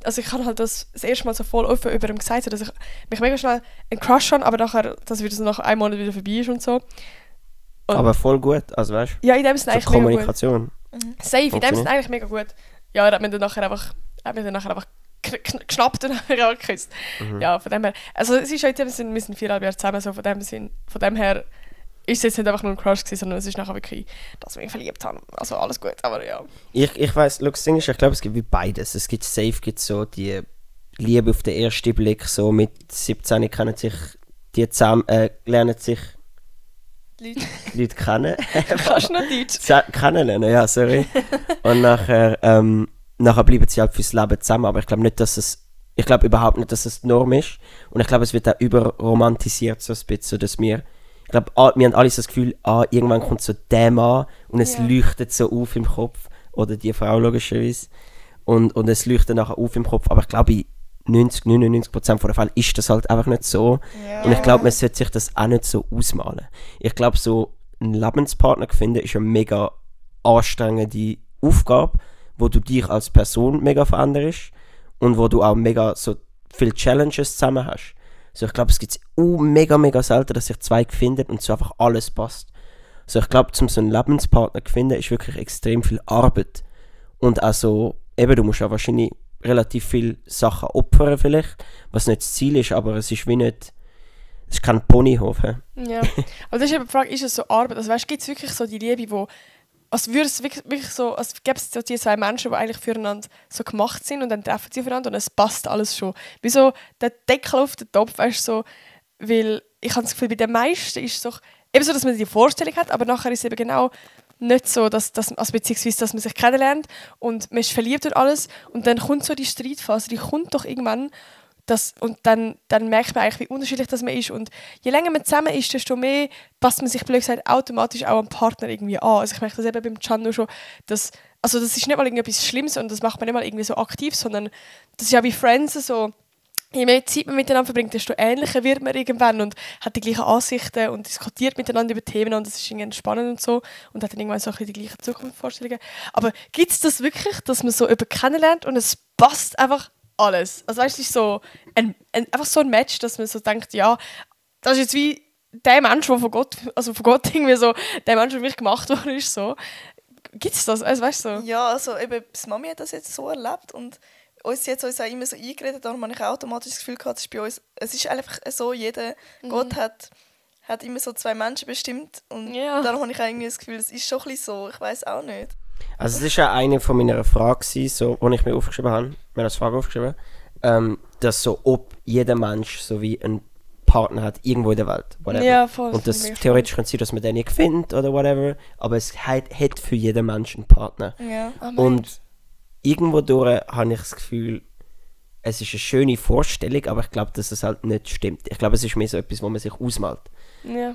Also ich habe halt das erste Mal so voll offen über ihm gesagt, so dass ich mich mega schnell einen Crush habe, aber nachher, dass wieder so nach einem Monat wieder vorbei ist und so. Und aber voll gut, also weißt du, ja, in dem Sinne so eigentlich mega gut. Kommunikation. Safe, in dem Funktioniert. Sinne eigentlich mega gut. Ja, er hat mich dann nachher einfach geschnappt und einfach geküsst. Ja, von dem her. Also es ist halt, wir sind 4,5 Jahre zusammen, so von dem her ist es jetzt nicht einfach nur ein Crush gewesen, sondern es ist nachher wirklich, dass wir ihn verliebt haben. Also alles gut, aber ja. Ich weiss, das Ding ist, ich glaube, es gibt wie beides. Es gibt so die Liebe auf den ersten Blick, so mit 17 kennen sich die zusammen, lernen sich Leute kennen. Kannst du noch Deutsch? Kennenlernen, ja, sorry. Und nachher bleiben sie halt fürs Leben zusammen, aber ich glaube überhaupt nicht, dass es die Norm ist. Und ich glaube, es wird auch überromantisiert, so ein bisschen, so dass wir haben alle so das Gefühl, irgendwann kommt so der Mann und es leuchtet so auf im Kopf, oder die Frau logischerweise, und es leuchtet nachher auf im Kopf, aber ich glaube, in 99% der Fälle ist das halt einfach nicht so. Ja. Und ich glaube, man sollte sich das auch nicht so ausmalen. Ich glaube, so einen Lebenspartner zu finden, ist eine mega anstrengende Aufgabe, wo du dich als Person mega veränderst und wo du auch mega so viele Challenges zusammen hast. So, ich glaube, es gibt mega, mega selten, dass sich zwei finden und so einfach alles passt. So, ich glaube, um so einen Lebenspartner zu finden, ist wirklich extrem viel Arbeit. Und also, eben, du musst auch wahrscheinlich relativ viele Sachen opfern vielleicht, was nicht das Ziel ist, aber es ist wie nicht, es ist kein Ponyhof. He? Ja, aber das ist eben die Frage, ist es so Arbeit? Also weißt, gibt es wirklich so die Liebe, wo, als würde es wirklich so, als gäbe es so die zwei Menschen, die eigentlich füreinander so gemacht sind und dann treffen sie aufeinander und es passt alles schon. Wie so der Deckel auf den Topf, weißt du, so, weil ich habe das Gefühl, bei den meisten ist es doch eben so, dass man die Vorstellung hat, aber nachher ist es eben genau nicht so, also beziehungsweise, dass man sich kennenlernt und man ist verliebt und alles und dann kommt so die Streitphase, die kommt doch irgendwann und dann merkt man eigentlich, wie unterschiedlich das man ist und je länger man zusammen ist, desto mehr passt man sich, blöd gesagt, automatisch auch am Partner irgendwie an. Also ich merke das eben beim Can nur schon, dass, also das ist nicht mal irgendetwas Schlimmes und das macht man nicht mal irgendwie so aktiv, sondern das ist ja wie Friends so, je mehr Zeit man miteinander verbringt, desto ähnlicher wird man irgendwann und hat die gleichen Ansichten und diskutiert miteinander über Themen und das ist irgendwie spannend und so und hat dann irgendwann so ein bisschen die gleichen Zukunftsvorstellungen. Aber gibt es das wirklich, dass man so jemanden kennenlernt und es passt einfach alles? Also weißt du, es ist so einfach so ein Match, dass man so denkt, ja, das ist jetzt wie der Mensch, der von Gott irgendwie so, der Mensch, der für mich gemacht worden ist, so. Gibt es das? Also weißt du so? Ja, also eben, die Mami hat das jetzt so erlebt und uns jetzt uns auch immer so eingeredet, darum habe ich automatisch das Gefühl gehabt, es ist bei uns, es ist einfach so, jeder Gott hat immer so zwei Menschen bestimmt und darum habe ich irgendwie das Gefühl, es ist schon ein bisschen so, ich weiß auch nicht. Also es war ja eine von meiner Fragen, so, die ich mir aufgeschrieben habe, mir als Frage aufgeschrieben, dass so, ob jeder Mensch so wie einen Partner hat, irgendwo in der Welt, whatever. Ja, voll. Und das theoretisch kann sein, dass man den nicht findet oder whatever, aber es hat für jeden Menschen einen Partner. Ja. Und irgendwo durch habe ich das Gefühl, es ist eine schöne Vorstellung, aber ich glaube, dass es halt nicht stimmt. Ich glaube, es ist mehr so etwas, was man sich ausmalt. Ja.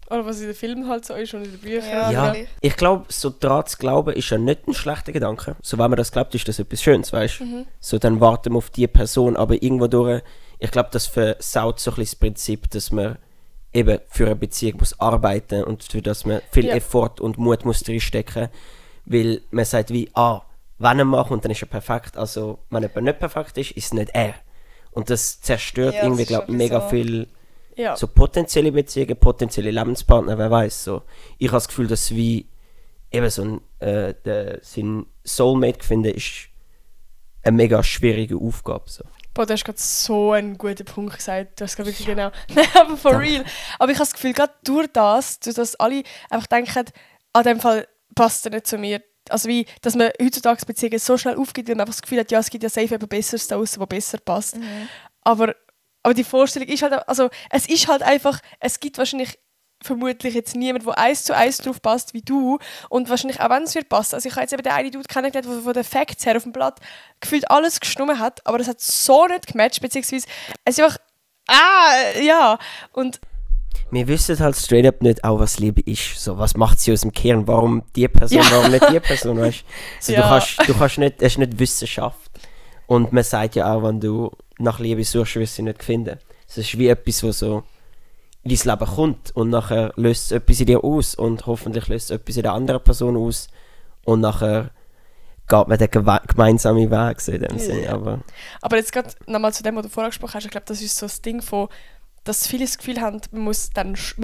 Oder was in den Filmen halt so ist und in den Büchern. Ja, ich glaube, so daran zu glauben, ist ja nicht ein schlechter Gedanke. So, wenn man das glaubt, ist das etwas Schönes, weißt du? So, dann warten wir auf die Person, aber irgendwo durch, ich glaube, das versaut so ein bisschen das Prinzip, dass man eben für eine Beziehung muss arbeiten und für das man viel Effort und Mut muss reinstecken, weil man sagt wie, wenn er macht und dann ist er perfekt, also wenn jemand nicht perfekt ist, ist es nicht er. Und das zerstört irgendwie, glaube ich, mega viel so potenzielle Beziehungen, potenzielle Lebenspartner, wer weiß. So. Ich habe das Gefühl, dass wie eben so sein Soulmate finden, ist eine mega schwierige Aufgabe. So. Boah, du hast gerade so einen guten Punkt gesagt. Du hast gerade wirklich genau. Nein, aber for real. Aber ich habe das Gefühl, gerade durch das, dass alle einfach denken, an dem Fall passt er nicht zu mir. Also wie, dass man heutzutage Beziehungen so schnell aufgibt, weil man einfach das Gefühl hat, ja, es gibt ja safe etwas Besseres da draussen, was besser passt. Aber die Vorstellung ist halt, also es ist halt einfach, es gibt wahrscheinlich vermutlich jetzt niemand, der 1:1 drauf passt wie du und wahrscheinlich auch wenn es wird passen. Also ich habe jetzt eben den einen Dude kennengelernt, der von den Facts her auf dem Blatt gefühlt alles gestimmt hat, aber das hat so nicht gematcht, beziehungsweise es ist einfach, und wir wissen halt straight up nicht auch, was Liebe ist. So, was macht sie aus dem Kern? Warum die Person, warum nicht die Person, weißt so, du kannst nicht, es ist nicht Wissenschaft. Und man sagt ja auch, wenn du nach Liebe suchst, wirst du sie nicht finden. Es ist wie etwas, was so in dein Leben kommt und nachher löst es etwas in dir aus und hoffentlich löst es etwas in der anderen Person aus und nachher geht man den gemeinsamen Weg, so in dem Sinne. Aber jetzt gerade nochmal zu dem, was du vorher gesprochen hast, ich glaube, das ist so das Ding von, dass viele das Gefühl haben, man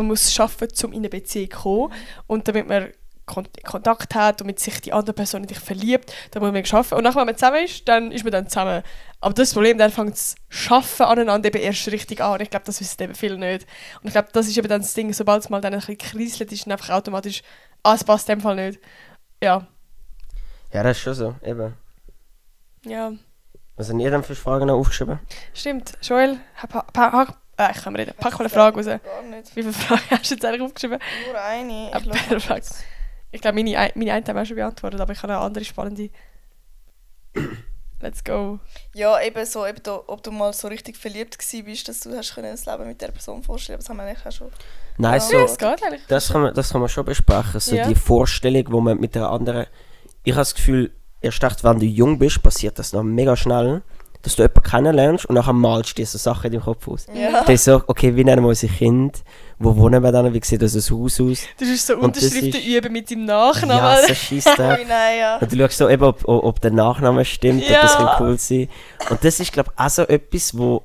muss schaffen, um in eine Beziehung zu kommen und damit man Kontakt hat, damit sich die andere Person in dich verliebt, dann muss man schaffen. Und nachdem man zusammen ist man dann zusammen. Aber das Problem, dann fängt das Schaffen aneinander eben erst richtig an. Und ich glaube, das wissen eben viele nicht. Und ich glaube, das ist eben dann das Ding, sobald es mal dann ein bisschen kriselt, ist dann einfach automatisch, es passt in dem Fall nicht. Ja. Ja, das ist schon so, eben. Ja. Was haben ihr denn für Fragen noch aufgeschrieben? Stimmt. Joel, ich kann mir reden. Pack mal eine Frage raus. Gar nicht. Wie viele Fragen hast du jetzt eigentlich aufgeschrieben? Nur eine. Perfekt. Ich glaube, meine eine haben wir schon beantwortet, aber ich habe eine andere spannende. Let's go. Ja, eben so, ob du mal so richtig verliebt bist, dass du hast das Leben mit der Person vorstellen. Das haben wir eigentlich auch schon. Nein, so, das geht eigentlich. Das kann man schon besprechen. So die Vorstellung, wo man mit der anderen. Ich habe das Gefühl, erst recht, wenn du jung bist, passiert das noch mega schnell, dass du jemanden kennenlernst und nachher malst du diese Sachen in deinem Kopf aus. Ja. Du so, okay, wie nennen wir unsere Kinder? Wo wohnen wir dann? Wie sieht unser Haus aus? Du musst so Unterschriften üben mit deinem Nachnamen. Ja, so scheisst Nein, ja. Und du schaust so eben, ob der Nachname stimmt, ob das cool sein. Und das ist, glaube ich, auch so etwas, wo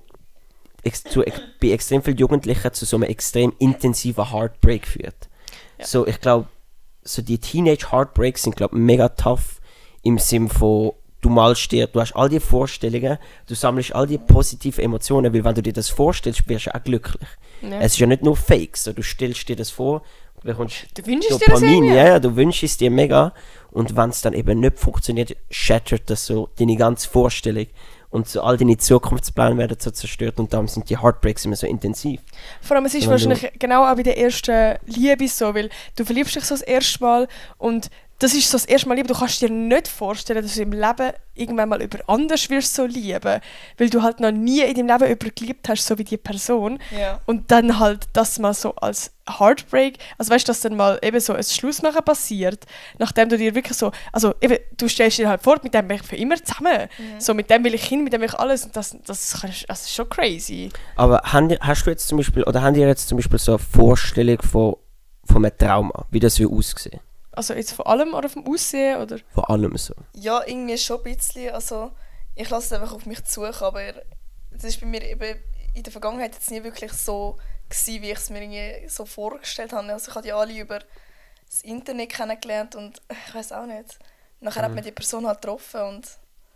bei extrem vielen Jugendlichen zu so einem extrem intensiven Heartbreak führt. Ja. So, ich glaube, so die Teenage Heartbreaks sind, glaube ich, mega tough im Sinn von, du malst dir, du hast all die Vorstellungen, du sammelst all die positiven Emotionen, weil wenn du dir das vorstellst, wirst du auch glücklich. Ja. Es ist ja nicht nur Fake, so, du stellst dir das vor, du bekommst Du wünschst dir das irgendwie? ja, du wünschst es dir mega und wenn es dann eben nicht funktioniert, shattert das so deine ganze Vorstellung und so all deine Zukunftspläne werden so zerstört und darum sind die Heartbreaks immer so intensiv. Vor allem, es ist wahrscheinlich genau auch bei der ersten Liebe so, weil du verliebst dich so das erste Mal und das ist so das erste Mal Liebe. Du kannst dir nicht vorstellen, dass du im Leben irgendwann mal über anders wirst so lieben, weil du halt noch nie in deinem Leben jemanden geliebt hast, so wie die Person. Ja. Und dann halt das mal so als Heartbreak, also weißt du, dass dann mal eben so ein Schlussmachen passiert, nachdem du dir wirklich so, also eben, du stellst dir halt vor, mit dem bin ich für immer zusammen. So, mit dem will ich hin, mit dem will ich alles und das ist schon crazy. Aber hast du jetzt zum Beispiel, oder habt ihr jetzt zum Beispiel so eine Vorstellung von einem Trauma, wie das aussehen? Also jetzt von allem oder vom Aussehen oder? Von allem so. Ja, irgendwie schon ein bisschen. Also, ich lasse es einfach auf mich zu, aber das ist bei mir eben in der Vergangenheit jetzt nie wirklich so gewesen, wie ich es mir irgendwie so vorgestellt habe. Also ich habe die alle über das Internet kennengelernt und ich weiß auch nicht. Nachher hat man die Person halt getroffen und...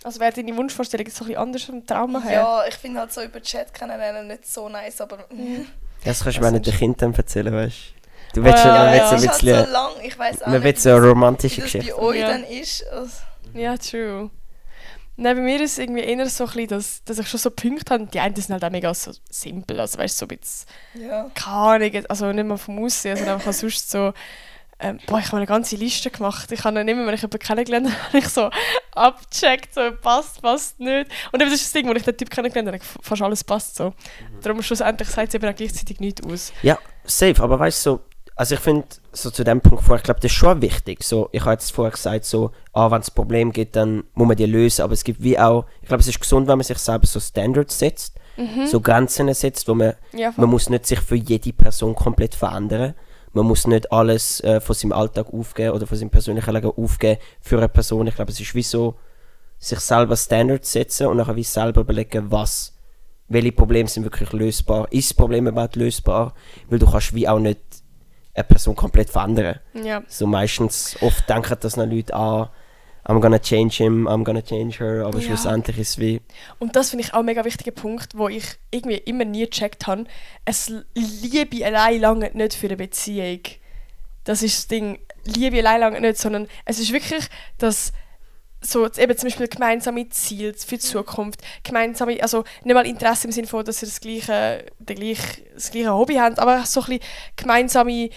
Also wäre deine Wunschvorstellung jetzt so ein bisschen anders vom Trauma her? Ja, ich finde halt so über Chat kennenlernen nicht so nice, aber... Das kannst du mir nicht den Kindern erzählen, weißt du? Du willst so ja, ein ist bisschen... halt so lang, ich weiß auch Man will nicht, so eine romantische wie das Geschichte. bei euch Ja. dann ist. Also, Ja, true. Nein, bei mir ist es irgendwie eher so ein bisschen, dass ich schon so Punkte habe. Die einen sind halt auch mega so simpel, also weißt du, so ein bisschen, ja. keine Ahnung, also nicht mal vom Aussehen, sondern einfach sonst so, ich habe eine ganze Liste gemacht. Ich habe dann immer, wenn ich jemanden kennengelernt habe, habe ich so abgecheckt, so passt nicht. Und eben das ist das Ding, wo ich den Typ kennengelernt habe, fast alles passt so. Darum schlussendlich sagt es eben auch gleichzeitig nichts aus. Ja, safe, aber weißt du, so, also ich finde, so zu dem Punkt vorher, ich glaube, das ist schon wichtig. So, ich habe jetzt vorher gesagt, so, wenn es ein Problem gibt, dann muss man die lösen. Aber es gibt wie auch, ich glaube, es ist gesund, wenn man sich selber so Standards setzt, so Grenzen setzt, wo man muss nicht sich für jede Person komplett verändern. Man muss nicht alles von seinem Alltag aufgeben oder von seinem persönlichen Leben aufgeben für eine Person. Ich glaube, es ist wie so, sich selber Standards setzen und nachher wie selber überlegen, welche Probleme sind wirklich lösbar. Ist das Problem überhaupt lösbar? Weil du kannst wie auch nicht eine Person komplett verändern. Ja. So meistens, oft denken das noch Leute an, I'm gonna change him, I'm gonna change her, aber Ja. schlussendlich ist es wie... Und das finde ich auch ein mega wichtiger Punkt, wo ich irgendwie immer nie gecheckt habe. Es Liebe allein lange nicht für eine Beziehung. Das ist das Ding. Liebe allein lange nicht, sondern es ist wirklich das so eben zum Beispiel gemeinsame Ziele für die Zukunft, gemeinsame, also nicht mal Interesse im Sinne von, dass ihr das gleiche Hobby habt, aber so ein bisschen gemeinsame,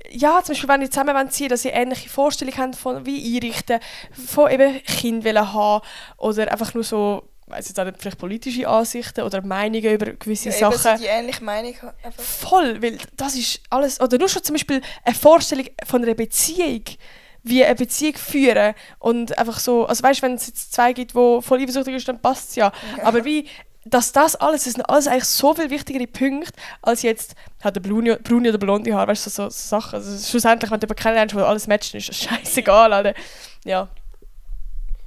ja, zum Beispiel wenn ihr zusammen ziehen, dass ihr ähnliche Vorstellungen habt von wie einrichten, von eben Kind haben oder einfach nur so, weiss jetzt auch nicht, vielleicht politische Ansichten oder Meinungen über gewisse Ja, eben Sachen. so die ähnliche Meinung einfach. Voll, weil das ist alles, oder nur schon zum Beispiel eine Vorstellung von einer Beziehung, wie eine Beziehung führen und einfach so, also weißt du, wenn es jetzt zwei gibt, die voll eifersüchtig ist, dann passt es ja. Aber wie, dass das sind alles eigentlich so viel wichtigere Punkte, als jetzt hat der braune oder blonde Haar, weißt du, so Sachen. Also schlussendlich, wenn du jemanden kennenlernst, wo alles matcht, ist das scheißegal, Alter. Ja.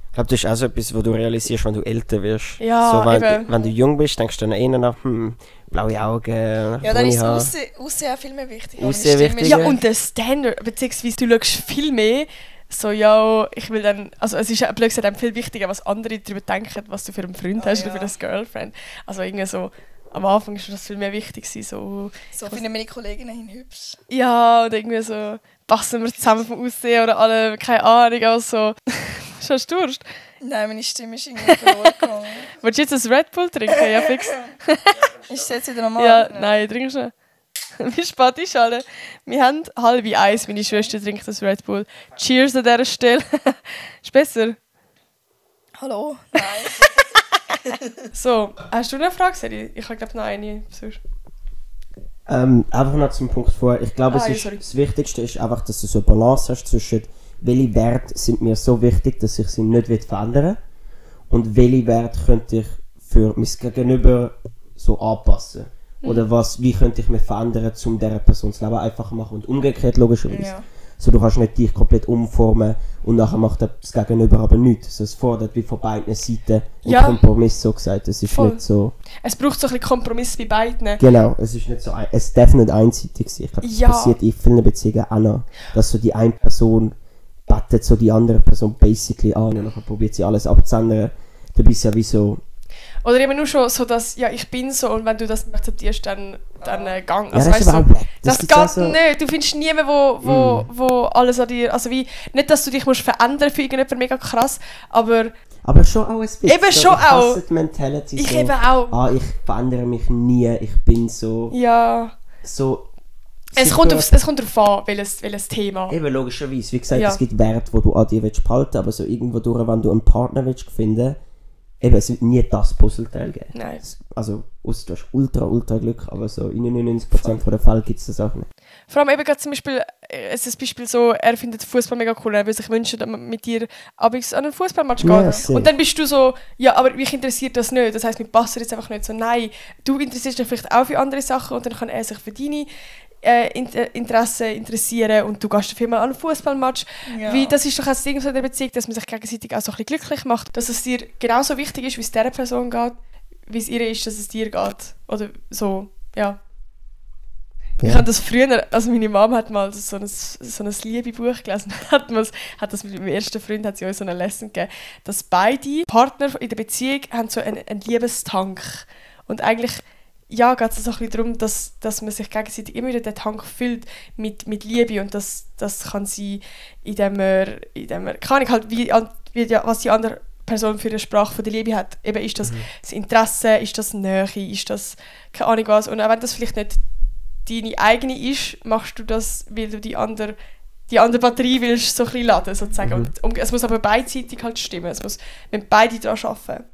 Ich glaube, das ist auch so etwas, was du realisierst, wenn du älter wirst. Ja, so, eben. wenn du jung bist, denkst du dann eher nach, blaue Augen, Ja, dann ist braune das Haare. Aussehen auch viel mehr wichtig. Aussehen wichtig. Ja, und der Standard, beziehungsweise du schaust viel mehr so, ja, ich will dann, also es ist ja blöd gesagt viel wichtiger, was andere darüber denken, was du für einen Freund hast oder für eine Girlfriend. Also irgendwie so, am Anfang ist das viel mehr wichtig gewesen, So finden meine Kolleginnen hin hübsch. ja, und irgendwie so, passen wir zusammen vom Aussehen oder alle, keine Ahnung, also hast du Durst? Nein, meine Stimme ist irgendwie verloren gegangen. Willst du jetzt ein Red Bull trinken? Ja, fix. Ist es jetzt wieder normal? Ja, nein, trinkst du. Wie spät ist alle? Wir haben 12:30, meine Schwester trinkt das Red Bull. Cheers an dieser Stelle. Ist besser? Hallo? Nein. So, hast du noch eine Frage, Seri? Ich habe glaube noch eine. Sonst. Einfach noch zum Punkt vorher. Ich glaube, Sorry. das Wichtigste ist einfach, dass du so eine Balance hast zwischen welche Werte sind mir so wichtig, dass ich sie nicht verändern will und welche Werte könnte ich für mein Gegenüber so anpassen. Oder wie könnte ich mich verändern, um dieser Person das Leben einfacher zu machen und umgekehrt logischerweise. Ja. So, du kannst nicht dich komplett umformen und nachher macht das Gegenüber aber nichts. So, es fordert wie von beiden Seiten einen Ja. Kompromiss, so gesagt. Es ist Voll. nicht so... Es braucht so ein bisschen Kompromiss bei beiden. Genau, es ist nicht so... Es darf nicht einseitig sein. Ich glaube, das Ja. passiert in vielen Beziehungen auch noch, dass so die eine Person betet so die andere Person basically an und dann probiert sie alles abzuändern. Du bist ja wie so... Oder eben nur schon so, dass, ja, ich bin so und wenn du das nicht akzeptierst, dann gang. Ja, Also, das ist weißt aber du, auch weg. das gibt's geht auch so- nicht. Du findest niemanden, wo alles an dir... Also wie, nicht, dass du dich musst verändern für irgendjemanden mega krass, aber Aber schon auch ein bisschen. Eben so, schon ich hasse auch. die Mentality ich so, eben auch. ich verändere mich nie, ich bin so... Ja. so Es kommt darauf an, welches Thema. eben, logischerweise. Wie gesagt, Ja. es gibt Werte, die du an dir behalten willst, aber so irgendwo durch, wenn du einen Partner willst finden, eben, es wird nie das Puzzleteil geben. Nein. Also, ausser du hast ultra Glück, aber so in 99% der Fälle gibt es das auch nicht. Vor allem eben gerade zum Beispiel, es ist ein Beispiel so, er findet Fußball mega cool, er würde sich wünschen, dass man mit dir abends an einen Fußballmatch geht. Ja, sehr. Und dann bist du so, ja, aber mich interessiert das nicht. Das heisst, mir passt jetzt einfach nicht so. Nein, du interessierst dich vielleicht auch für andere Sachen und dann kann er sich für deine Interessen interessieren und du gehst dafür mal an einen Fußballmatch. Ja. Wie, das ist doch auch das Ding so in der Beziehung, dass man sich gegenseitig auch so ein bisschen glücklich macht. Dass es dir genauso wichtig ist, wie es dieser Person geht, wie es ihr ist, dass es dir geht. Oder so, ja. Ich Ja. habe das früher, also meine Mama hat mal so ein Liebebuch gelesen, hat das mit meinem ersten Freund, hat sie uns so eine Lesson gegeben, dass beide Partner in der Beziehung haben so einen Liebestank. Und eigentlich, ja, geht es so ein bisschen darum, dass man sich gegenseitig immer wieder den Tank füllt mit Liebe und das kann sein, indem man kann ich halt, was die andere Person für eine Sprache von der Liebe hat. Eben ist das das Interesse, ist das Nähe, ist das keine Ahnung was. Und auch wenn das vielleicht nicht deine eigene ist, machst du das, weil du die andere Batterie willst so ein bisschen laden, sozusagen. Und es muss aber beidseitig halt stimmen. Es muss, wenn beide daran arbeiten.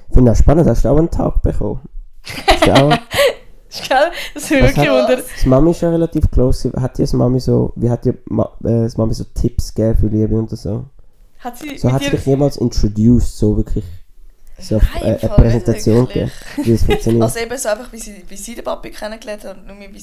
Ich finde das spannend, hast du auch einen Tag bekommen? Hast du auch, Gell? Das ist wirklich hat- Wunder. das Mami ist ja relativ close. Hat dir das Mami so, wie hat dir das Mami so Tipps gegeben für Liebe und so? Hat sie So mit hat sie dir... dich jemals introduced, so wirklich so auf, Nein, eine im Fall Präsentation nicht wirklich. gegeben, wie es funktioniert. Also eben so einfach, wie sie den Papi kennengelernt hat und nur wie für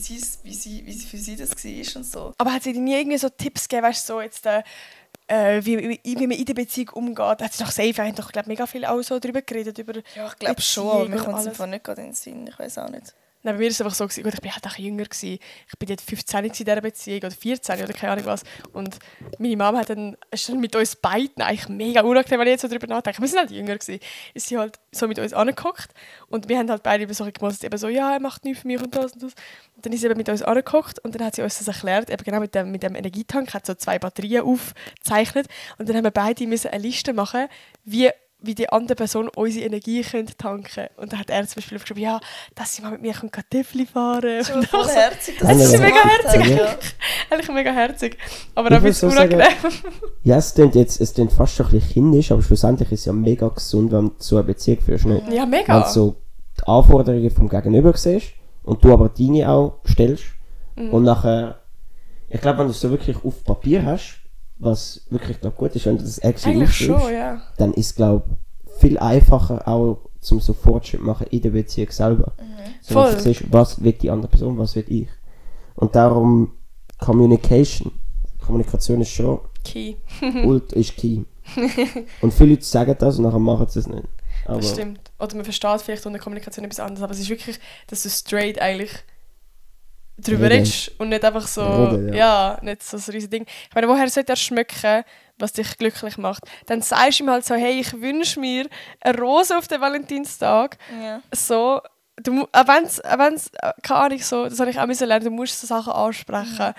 sie das war und so. Aber hat sie dir nie irgendwie so Tipps gegeben, weißt du, so jetzt, wie man in der Beziehung umgeht? Hat sie doch safe eigentlich doch, glaub, mega viel auch so darüber geredet, über Ja, ich glaube schon, Beziehung aber mir und kommt es alles. einfach nicht gerade in den Sinn, ich weiß auch nicht. Nein, bei mir war es einfach so, gut, ich war halt auch jünger. Ich war dort 15 in dieser Beziehung oder 14 oder keine Ahnung was. Und meine Mama ist dann mit uns beiden eigentlich mega unangenehm, wenn ich jetzt so darüber nachdenke. Wir sind halt jünger gewesen. Ist sie halt so mit uns angeguckt und wir haben halt beide so gemostet, eben so, ja, er macht nichts für mich und das und das. Und dann ist sie eben mit uns angeguckt und dann hat sie uns das erklärt, eben genau mit dem Energietank, hat so 2 Batterien aufgezeichnet und dann haben wir beide müssen eine Liste machen, wie die andere Person unsere Energie tanken könnte. Und dann hat er zum Beispiel aufgeschrieben, ja, dass sie mal mit mir Kartoffeln fahren Schon und voll so. herzig, dass Es sie ist das mega gemacht hat, herzig. ja. Eigentlich mega herzig. Aber Ich auch ein will bisschen so sagen- unangenehm. Ja, es klingt fast schon ein bisschen kindisch, aber schlussendlich ist es ja mega gesund, wenn du so eine Beziehung führst, nicht? Ja, Wenn mega. du so die Anforderungen vom Gegenüber siehst und du aber deine auch stellst und nachher, ich glaube, wenn du es so wirklich auf Papier hast, was wirklich glaub, gut ist, wenn du das actually Eigentlich aufschreibst, schon, ja. dann ist es glaube viel einfacher auch zum so Fortschritt machen in der Beziehung selber. So, Voll. wenn du siehst, was will die andere Person, was will ich. Und darum Kommunikation ist schon Key. ist key. Und viele Leute sagen das und nachher machen sie es nicht. Aber Das stimmt. Oder man versteht vielleicht unter Kommunikation etwas anderes, aber es ist wirklich, dass du straight eigentlich drüber Reden. redest und nicht einfach so, Reden, ja, nicht so ein riesiges Ding. Ich meine, woher sollte er schmecken, was dich glücklich macht? Dann sagst du ihm halt so, hey, ich wünsche mir eine Rose auf den Valentinstag. Ja. So, auch wenn's, keine Ahnung, so, das habe ich auch müssen lernen, du musst so Sachen ansprechen.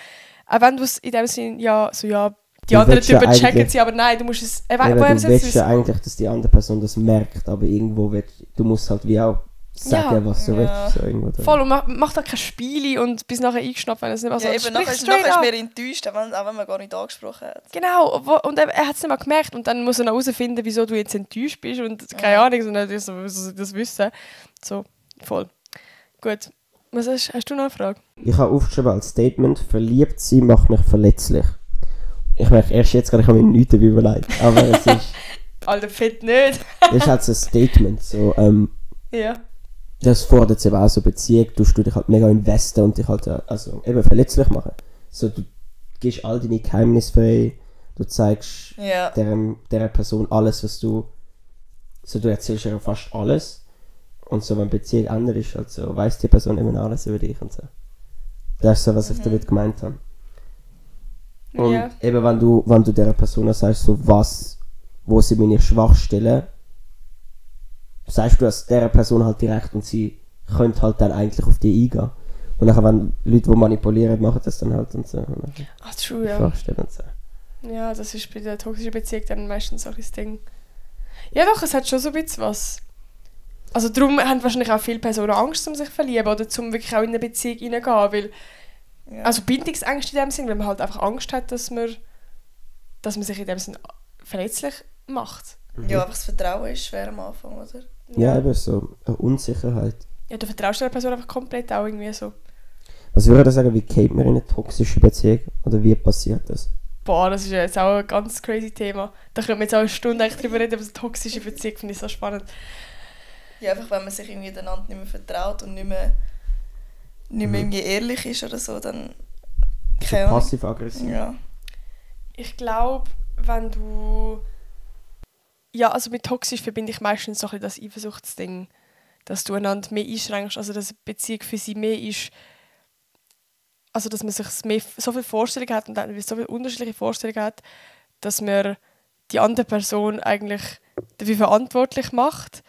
Auch wenn du es in dem Sinn, ja, so, ja, die Du anderen willst ja Typen checken eigentlich- sie, aber nein, du musst es, eben, woher du sollst willst du ja eigentlich, dass die andere Person das merkt, aber irgendwo du musst halt wie auch sagen, Ja. was du Ja. willst. So irgendwo drin. voll, und mach da kein Spiele und bis nachher eingeschnappt, wenn es nicht mehr so Ja, eben, sprich nachher straight ist an. mir enttäuscht, auch wenn man gar nicht angesprochen hat. Genau, und er hat es nicht mal gemerkt und dann muss er noch herausfinden, wieso du jetzt enttäuscht bist und keine Ahnung, sondern das wissen. So, voll. Gut. Was hast du noch eine Frage? Ich habe aufgeschrieben als Statement, verliebt sein macht mich verletzlich. Ich merke erst jetzt gerade, ich habe mir nichts dabei überlegt, aber es ist, Alter, fett nicht. es ist halt so ein Statement. So, Ja. das fordert sich auch so Beziehung, du dich halt mega investen und dich halt also eben verletzlich machen. So, du gibst all deine Geheimnisse frei, du zeigst Ja. der Person alles, was du, so du erzählst ihr fast alles und so, wenn die Beziehung ändert ist, also weiss die Person immer alles über dich und so. Das ist so, was ich damit gemeint habe. Und Ja. eben, wenn du dieser Person sagst, so wo sind meine Schwachstellen, sagst du das dieser Person halt direkt und sie könnte halt dann eigentlich auf die eingehen. Und dann, wenn Leute, die manipulieren, machen das dann halt und so. Und dann Ach, true, ja. Schwachstellen und so. Ja, das ist bei der toxischen Beziehung dann meistens so ein Ding. Ja doch, es hat schon so ein bisschen was. Also darum haben wahrscheinlich auch viele Personen Angst, um sich zu verlieben oder um wirklich auch in eine Beziehung hineingehen, weil Ja. also Bindungsängste in dem Sinn, weil man halt einfach Angst hat, dass man sich in dem Sinn verletzlich macht. Ja, einfach das Vertrauen ist schwer am Anfang, oder? Ja, eben so eine Unsicherheit. Ja, du vertraust der Person einfach komplett auch irgendwie so. Was würde ich sagen, wie geht man in eine toxische Beziehung? Oder wie passiert das? Boah, das ist ja jetzt auch ein ganz crazy Thema. Da können wir jetzt auch eine Stunde eigentlich drüber reden, aber so toxische Beziehung finde ich so spannend. Ja, einfach wenn man sich irgendwie einander nicht mehr vertraut und nicht mehr irgendwie ehrlich ist oder so, dann... So Keine Ahnung. passiv-aggressiv. Ja. Ich glaube, wenn du... Ja, also mit toxisch verbinde ich meistens so ein bisschen das Eifersuchtsding. Dass du einander mehr einschränkst, also dass eine Beziehung für sie mehr ist... Also dass man sich mehr, so viele Vorstellungen hat und dann so viele unterschiedliche Vorstellungen hat, dass man die andere Person eigentlich dafür verantwortlich macht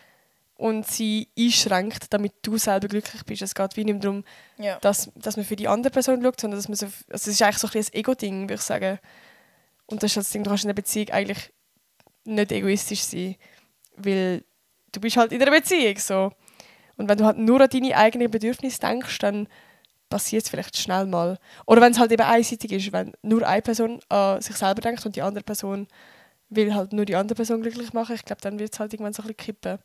und sie einschränkt, damit du selber glücklich bist. Es geht wie nicht mehr darum, Ja. dass man für die andere Person schaut, sondern dass man so, also es ist eigentlich so ein bisschen ein Ego-Ding, würde ich sagen. Und das ist das Ding, du kannst in einer Beziehung eigentlich nicht egoistisch sein, weil du bist halt in einer Beziehung so. Und wenn du halt nur an deine eigenen Bedürfnisse denkst, dann passiert es vielleicht schnell mal. Oder wenn es halt eben einseitig ist, wenn nur eine Person an sich selber denkt und die andere Person will halt nur die andere Person glücklich machen, ich glaube, dann wird es halt irgendwann so ein bisschen kippen.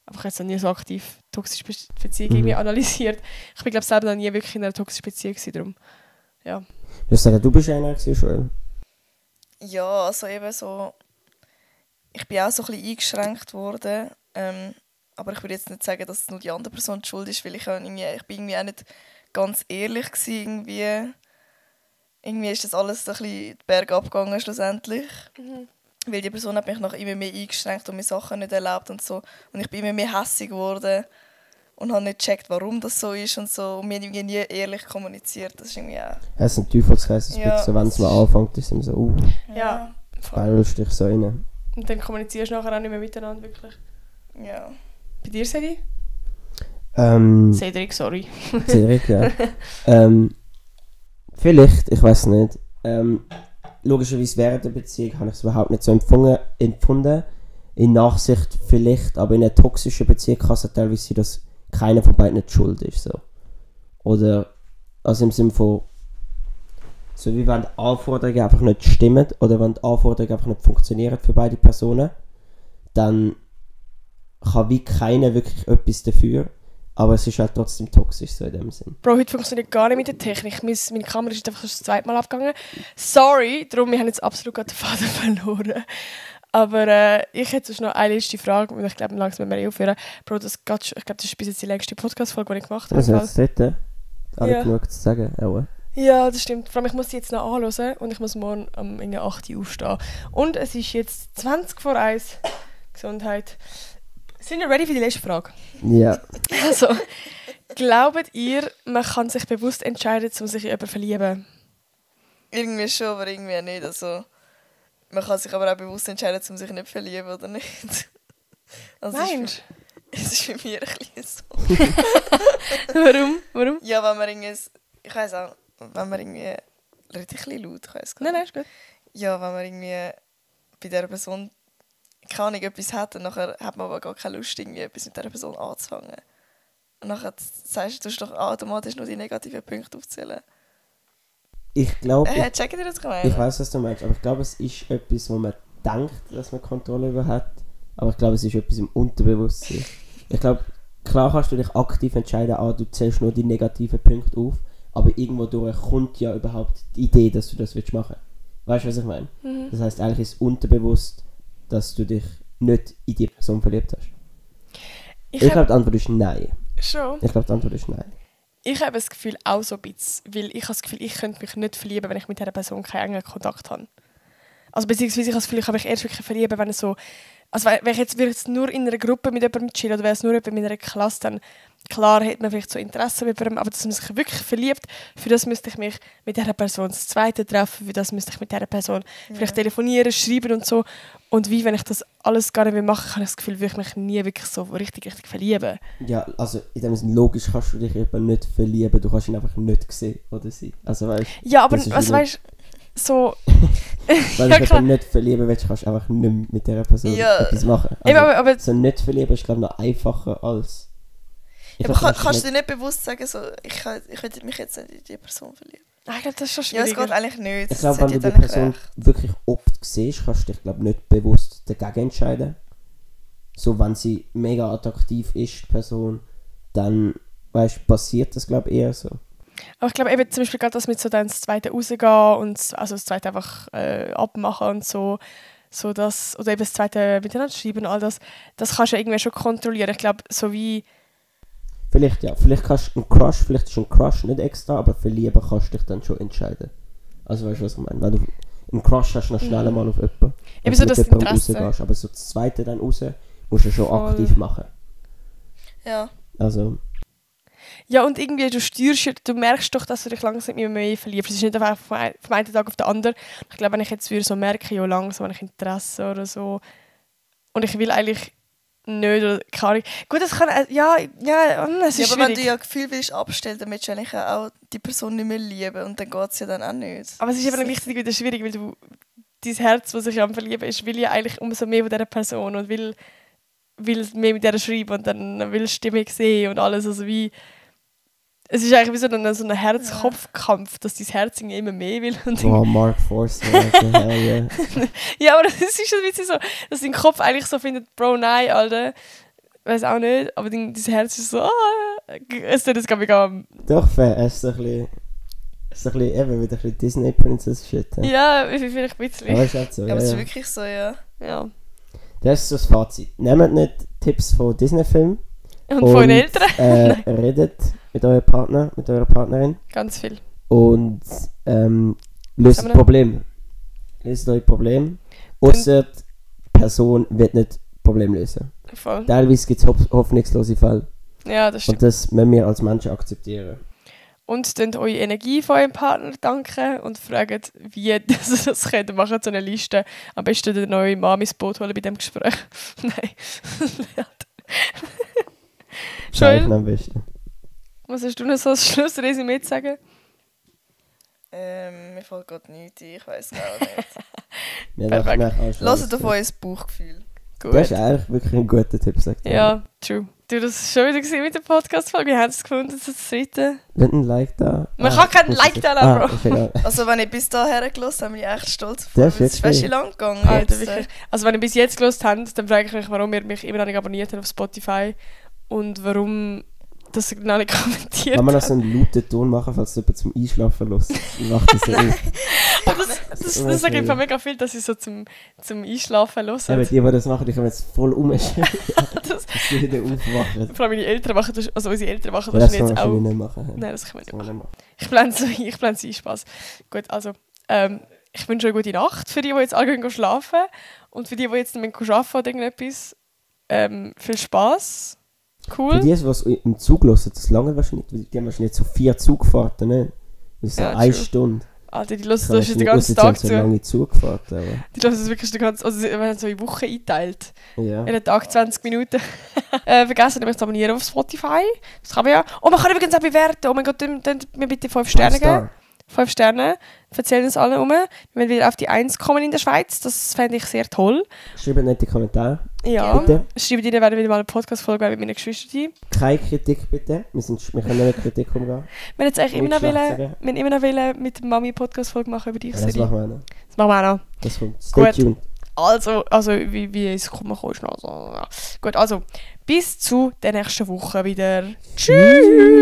Aber ich habe jetzt noch nie so aktiv toxische Beziehung irgendwie analysiert. Ich bin, glaube selber noch nie wirklich in einer toxischen Beziehung gewesen, darum. Ja. Ich würde sagen, du bist einer gewesen, Joel. Ja, also eben so... Ich bin auch so ein bisschen eingeschränkt worden. Aber ich würde jetzt nicht sagen, dass es nur die andere Person die schuld ist, weil ich bin irgendwie auch nicht ganz ehrlich gewesen, irgendwie ist das alles ein bisschen bergab gegangen schlussendlich. Weil die Person hat mich noch immer mehr eingeschränkt und mir Sachen nicht erlaubt und so. Und ich bin immer mehr hässig geworden und habe nicht gecheckt, warum das so ist und so. Und wir haben irgendwie nie ehrlich kommuniziert. Das ist irgendwie auch... Es ist ein Teufelskreis, Ja. so, wenn es mal anfängt, ist es immer so, Ja. spiralst dich so rein. Und dann kommunizierst du nachher auch nicht mehr miteinander, wirklich. Ja. Bei dir, Sedi? Cedric, sorry. Cedric, ja. Vielleicht, ich weiß nicht. Logischerweise während der Beziehung habe ich es überhaupt nicht so empfunden. In Nachsicht vielleicht, aber in einer toxischen Beziehung kann es ja teilweise sein, dass keiner von beiden nicht schuld ist. So. Oder, also im Sinne von, so wie wenn die Anforderungen einfach nicht stimmen oder wenn die Anforderungen einfach nicht funktionieren für beide Personen, dann kann wie keiner wirklich etwas dafür, aber es ist halt trotzdem toxisch so in dem Sinn. Bro, heute funktioniert gar nicht mit der Technik. Meine Kamera ist einfach das zweite Mal abgegangen. Sorry, darum, wir haben jetzt absolut gerade den Faden verloren. Aber ich hätte sonst noch eine letzte Frage und ich glaube, langsam müssen wir aufhören. Bro, ich glaube, das ist bis jetzt die längste Podcast-Folge, die ich gemacht habe. Also jetzt dort, alle Ja. genug zu sagen, auch. Ja, das stimmt. Vor allem, ich muss die jetzt noch anhören und ich muss morgen um 8 Uhr aufstehen. Und es ist jetzt 20 vor 1. Gesundheit. Sind wir ready für die letzte Frage? Ja. Also, glaubt ihr, man kann sich bewusst entscheiden, um sich in jemanden zu verlieben? Irgendwie schon, aber irgendwie nicht. Also, man kann sich aber auch bewusst entscheiden, um sich nicht zu verlieben oder nicht. Also Meinst es ist für mich ein bisschen so. du? Warum? Ja, wenn man irgendwie... Ich weiss auch, wenn man irgendwie... Rede ich ein bisschen laut? Ich weiss gar Nein, nicht. nein, ist gut. Ja, wenn man irgendwie bei dieser Person keine Ahnung, etwas hat und nachher hat man aber gar keine Lust, irgendwie etwas mit dieser Person anzufangen. Und nachher sagst du, tust doch automatisch nur die negativen Punkte aufzählen. Ich glaube, Checken dir das ich gemeint? weiß, was du meinst, aber ich glaube, es ist etwas, wo man denkt, dass man Kontrolle über hat, aber ich glaube, es ist etwas im Unterbewusstsein. Ich glaube, klar kannst du dich aktiv entscheiden, du zählst nur die negativen Punkte auf, aber irgendwo durch kommt ja überhaupt die Idee, dass du das machen willst. Weißt du, was ich meine? Das heisst, eigentlich ist es unterbewusst, dass du dich nicht in die Person verliebt hast. Ich glaube, die Antwort ist nein. Schon. Ich glaube, die Antwort ist nein. Ich habe das Gefühl auch so ein bisschen, weil ich habe das Gefühl, ich könnte mich nicht verlieben, wenn ich mit dieser Person keinen engen Kontakt habe. Also beziehungsweise ich habe das Gefühl, ich kann mich erst wirklich verlieben, wenn es so Also wenn ich jetzt nur in einer Gruppe mit jemandem chillen oder wäre es nur jemand in einer Klasse, dann klar hat man vielleicht so Interesse mit jemandem, aber dass man sich wirklich verliebt, für das müsste ich mich mit dieser Person das Zweite treffen, für das müsste ich mit dieser Person vielleicht telefonieren, schreiben und so. Und wie, wenn ich das alles gar nicht mehr mache, habe ich das Gefühl, würde ich mich nie wirklich so richtig verlieben. Ja, also in dem Sinne, logisch kannst du dich eben nicht verlieben, du kannst ihn einfach nicht sehen oder sie. Also weißt ja, aber was weißt so... Weil du dich eben nicht verlieben willst, kannst du einfach nicht mehr mit dieser Person etwas machen. Also, aber so nicht verlieben ist, glaube ich, noch einfacher als... Aber kannst du dir nicht bewusst sagen, so, ich würde mich jetzt nicht in die Person verlieben? Ich glaube, das ist schon Ja, schwierig. es geht eigentlich nicht. Ich glaube, wenn du die Person wirklich oft siehst, kannst du dich, glaube nicht bewusst dagegen entscheiden. So, wenn sie mega attraktiv ist, die Person, dann, weißt du, passiert das, glaube ich, eher so. Aber ich glaube eben zum Beispiel gerade das mit so dann das Zweite rausgehen und also das Zweite einfach abmachen und so das, oder eben das Zweite miteinander schreiben und all das kannst du ja irgendwie schon kontrollieren. Ich glaube, so wie... Vielleicht ja, vielleicht kannst du vielleicht ist ein Crush nicht extra, aber verlieben kannst du dich dann schon entscheiden. Also weißt du, was ich meine? Wenn du einen Crush hast, dann schnell mal auf jemanden. Eben so das Interesse. Rausgehst, aber so das Zweite dann raus, musst du schon aktiv machen. Ja. Also... Ja, und irgendwie, du merkst doch, dass du dich langsam immer mehr verliebst. Es ist nicht einfach vom einen Tag auf den anderen. Ich glaube, wenn ich jetzt so merke, ja, langsam habe ich Interesse oder so. Und ich will eigentlich nicht, oder keine Ahnung. Gut, das kann, es ist aber schwierig. wenn du ja Gefühl willst abstellen, dann willst du eigentlich auch die Person nicht mehr lieben und dann geht es ja dann auch nicht. Aber es ist eben dann gleichzeitig wieder schwierig, weil dein Herz, das sich am Verlieben ist, will ja eigentlich umso mehr von dieser Person und will mehr mit der schreiben und dann willst du die mehr sehen und alles, also wie... Es ist eigentlich wie so ein Herz-Kopf-Kampf, dass dein Herz immer mehr will. Und Mark Forster, hell yeah. Ja, aber das ist schon ein bisschen so, dass dein Kopf eigentlich so findet, Bro, nein, Alter. Weiß auch nicht, aber dein Herz ist so, es tut das gar nicht. Doch, fair, es ist so ein bisschen eben wieder ein bisschen Disney-Princess-Shit. Ja, vielleicht ein bisschen. Aber es ist halt so, ja, aber es ist wirklich so, ja. Das ist so das Fazit. Nehmt nicht Tipps von Disney-Filmen. Und von den Eltern. Redet mit eurem Partner, mit eurer Partnerin. Ganz viel. Und löst das Problem. Löst euer Problem. Ausser die Person wird nicht das Problem lösen. Voll. Teilweise gibt es hoffnungslose Fälle. Ja, das stimmt. Und das müssen wir als Menschen akzeptieren. Und dann eure Energie von eurem Partner danken und fragt, wie das könnt ihr machen, so eine Liste. Am besten den neuen Mann ins Boot holen bei diesem Gespräch. Nein. Joel, am besten. was hast du noch so als Schlussresümee zu sagen? Mir fällt gerade nichts ein, ich weiss gar nicht. Perfekt. Hört auf euer Bauchgefühl. Gut. Das ist eigentlich wirklich ein guter Tipp, sagt er. Ja, true. Du, das war schon wieder mit der Podcast-Folge. Wie haben Sie es gefunden, das dritte? Nicht ein Like da. Man kann keinen Like da lassen, Bro. Also wenn ich bis dahin gelassen habe, bin ich echt stolz auf Das euch. Es ist schon lang gegangen. Wirklich. Also wenn ihr bis jetzt gehört habt, dann frage ich mich, warum ihr mich immer noch nicht abonniert habt auf Spotify und warum das noch nicht kommentiert Kann man noch habt. so einen lauten Ton machen, falls jemand zum Einschlafen lässt? Ich mache das so Das sagt einfach mega viel, dass ich so zum Einschlafen höre. Ja, die das machen, die können jetzt voll umschreiben. dass die wieder aufwachen. Vor allem meine Eltern machen das, also unsere Eltern machen Ja, das das jetzt kann auch. man nicht machen. Nein, das können wir nicht machen. machen. Ich blende sie Spaß. Gut, also ich wünsche euch eine gute Nacht für die jetzt alle gehen schlafen und für die jetzt nicht mehr arbeiten oder irgendetwas. Viel Spaß. Cool. Für die, die im Zug hören, das lange wahrscheinlich nicht. Die haben wahrscheinlich so 4 Zugfahrten, ne? Das ist so Ja, 1 true. Stunde. Alter, die hören das jetzt den ganzen Tag Tag so zu. lange Zugfahrten, aber... Die hören das wirklich den ganzen... Also wir haben so in Wochen eingeteilt. Ja. Jeden Tag 20 Minuten. Vergessen nicht zu abonnieren auf Spotify. Das kann man ja. Und man kann übrigens auch bewerten. Oh mein Gott, dann mir bitte 5 Sterne geben. 5 Sterne. Erzählen uns alle um. Wir wollen wieder auf die 1 kommen in der Schweiz. Das fände ich sehr toll. Schreibt nette Kommentare. Ja. Bitte. Schreibt ihnen, werden wieder mal eine Podcast-Folge mit meinen Geschwistern. Keine Kritik bitte. Wir können nicht mit Kritik umgehen. Wir jetzt eigentlich Nicht immer noch wollen, mit Mami eine Podcast-Folge machen über dich. Ja, das machen wir auch noch. Das machen wir auch noch. Das kommt. Stay tuned. Also wie es kommen kann. Also, gut, also bis zu der nächsten Woche wieder. Tschüss!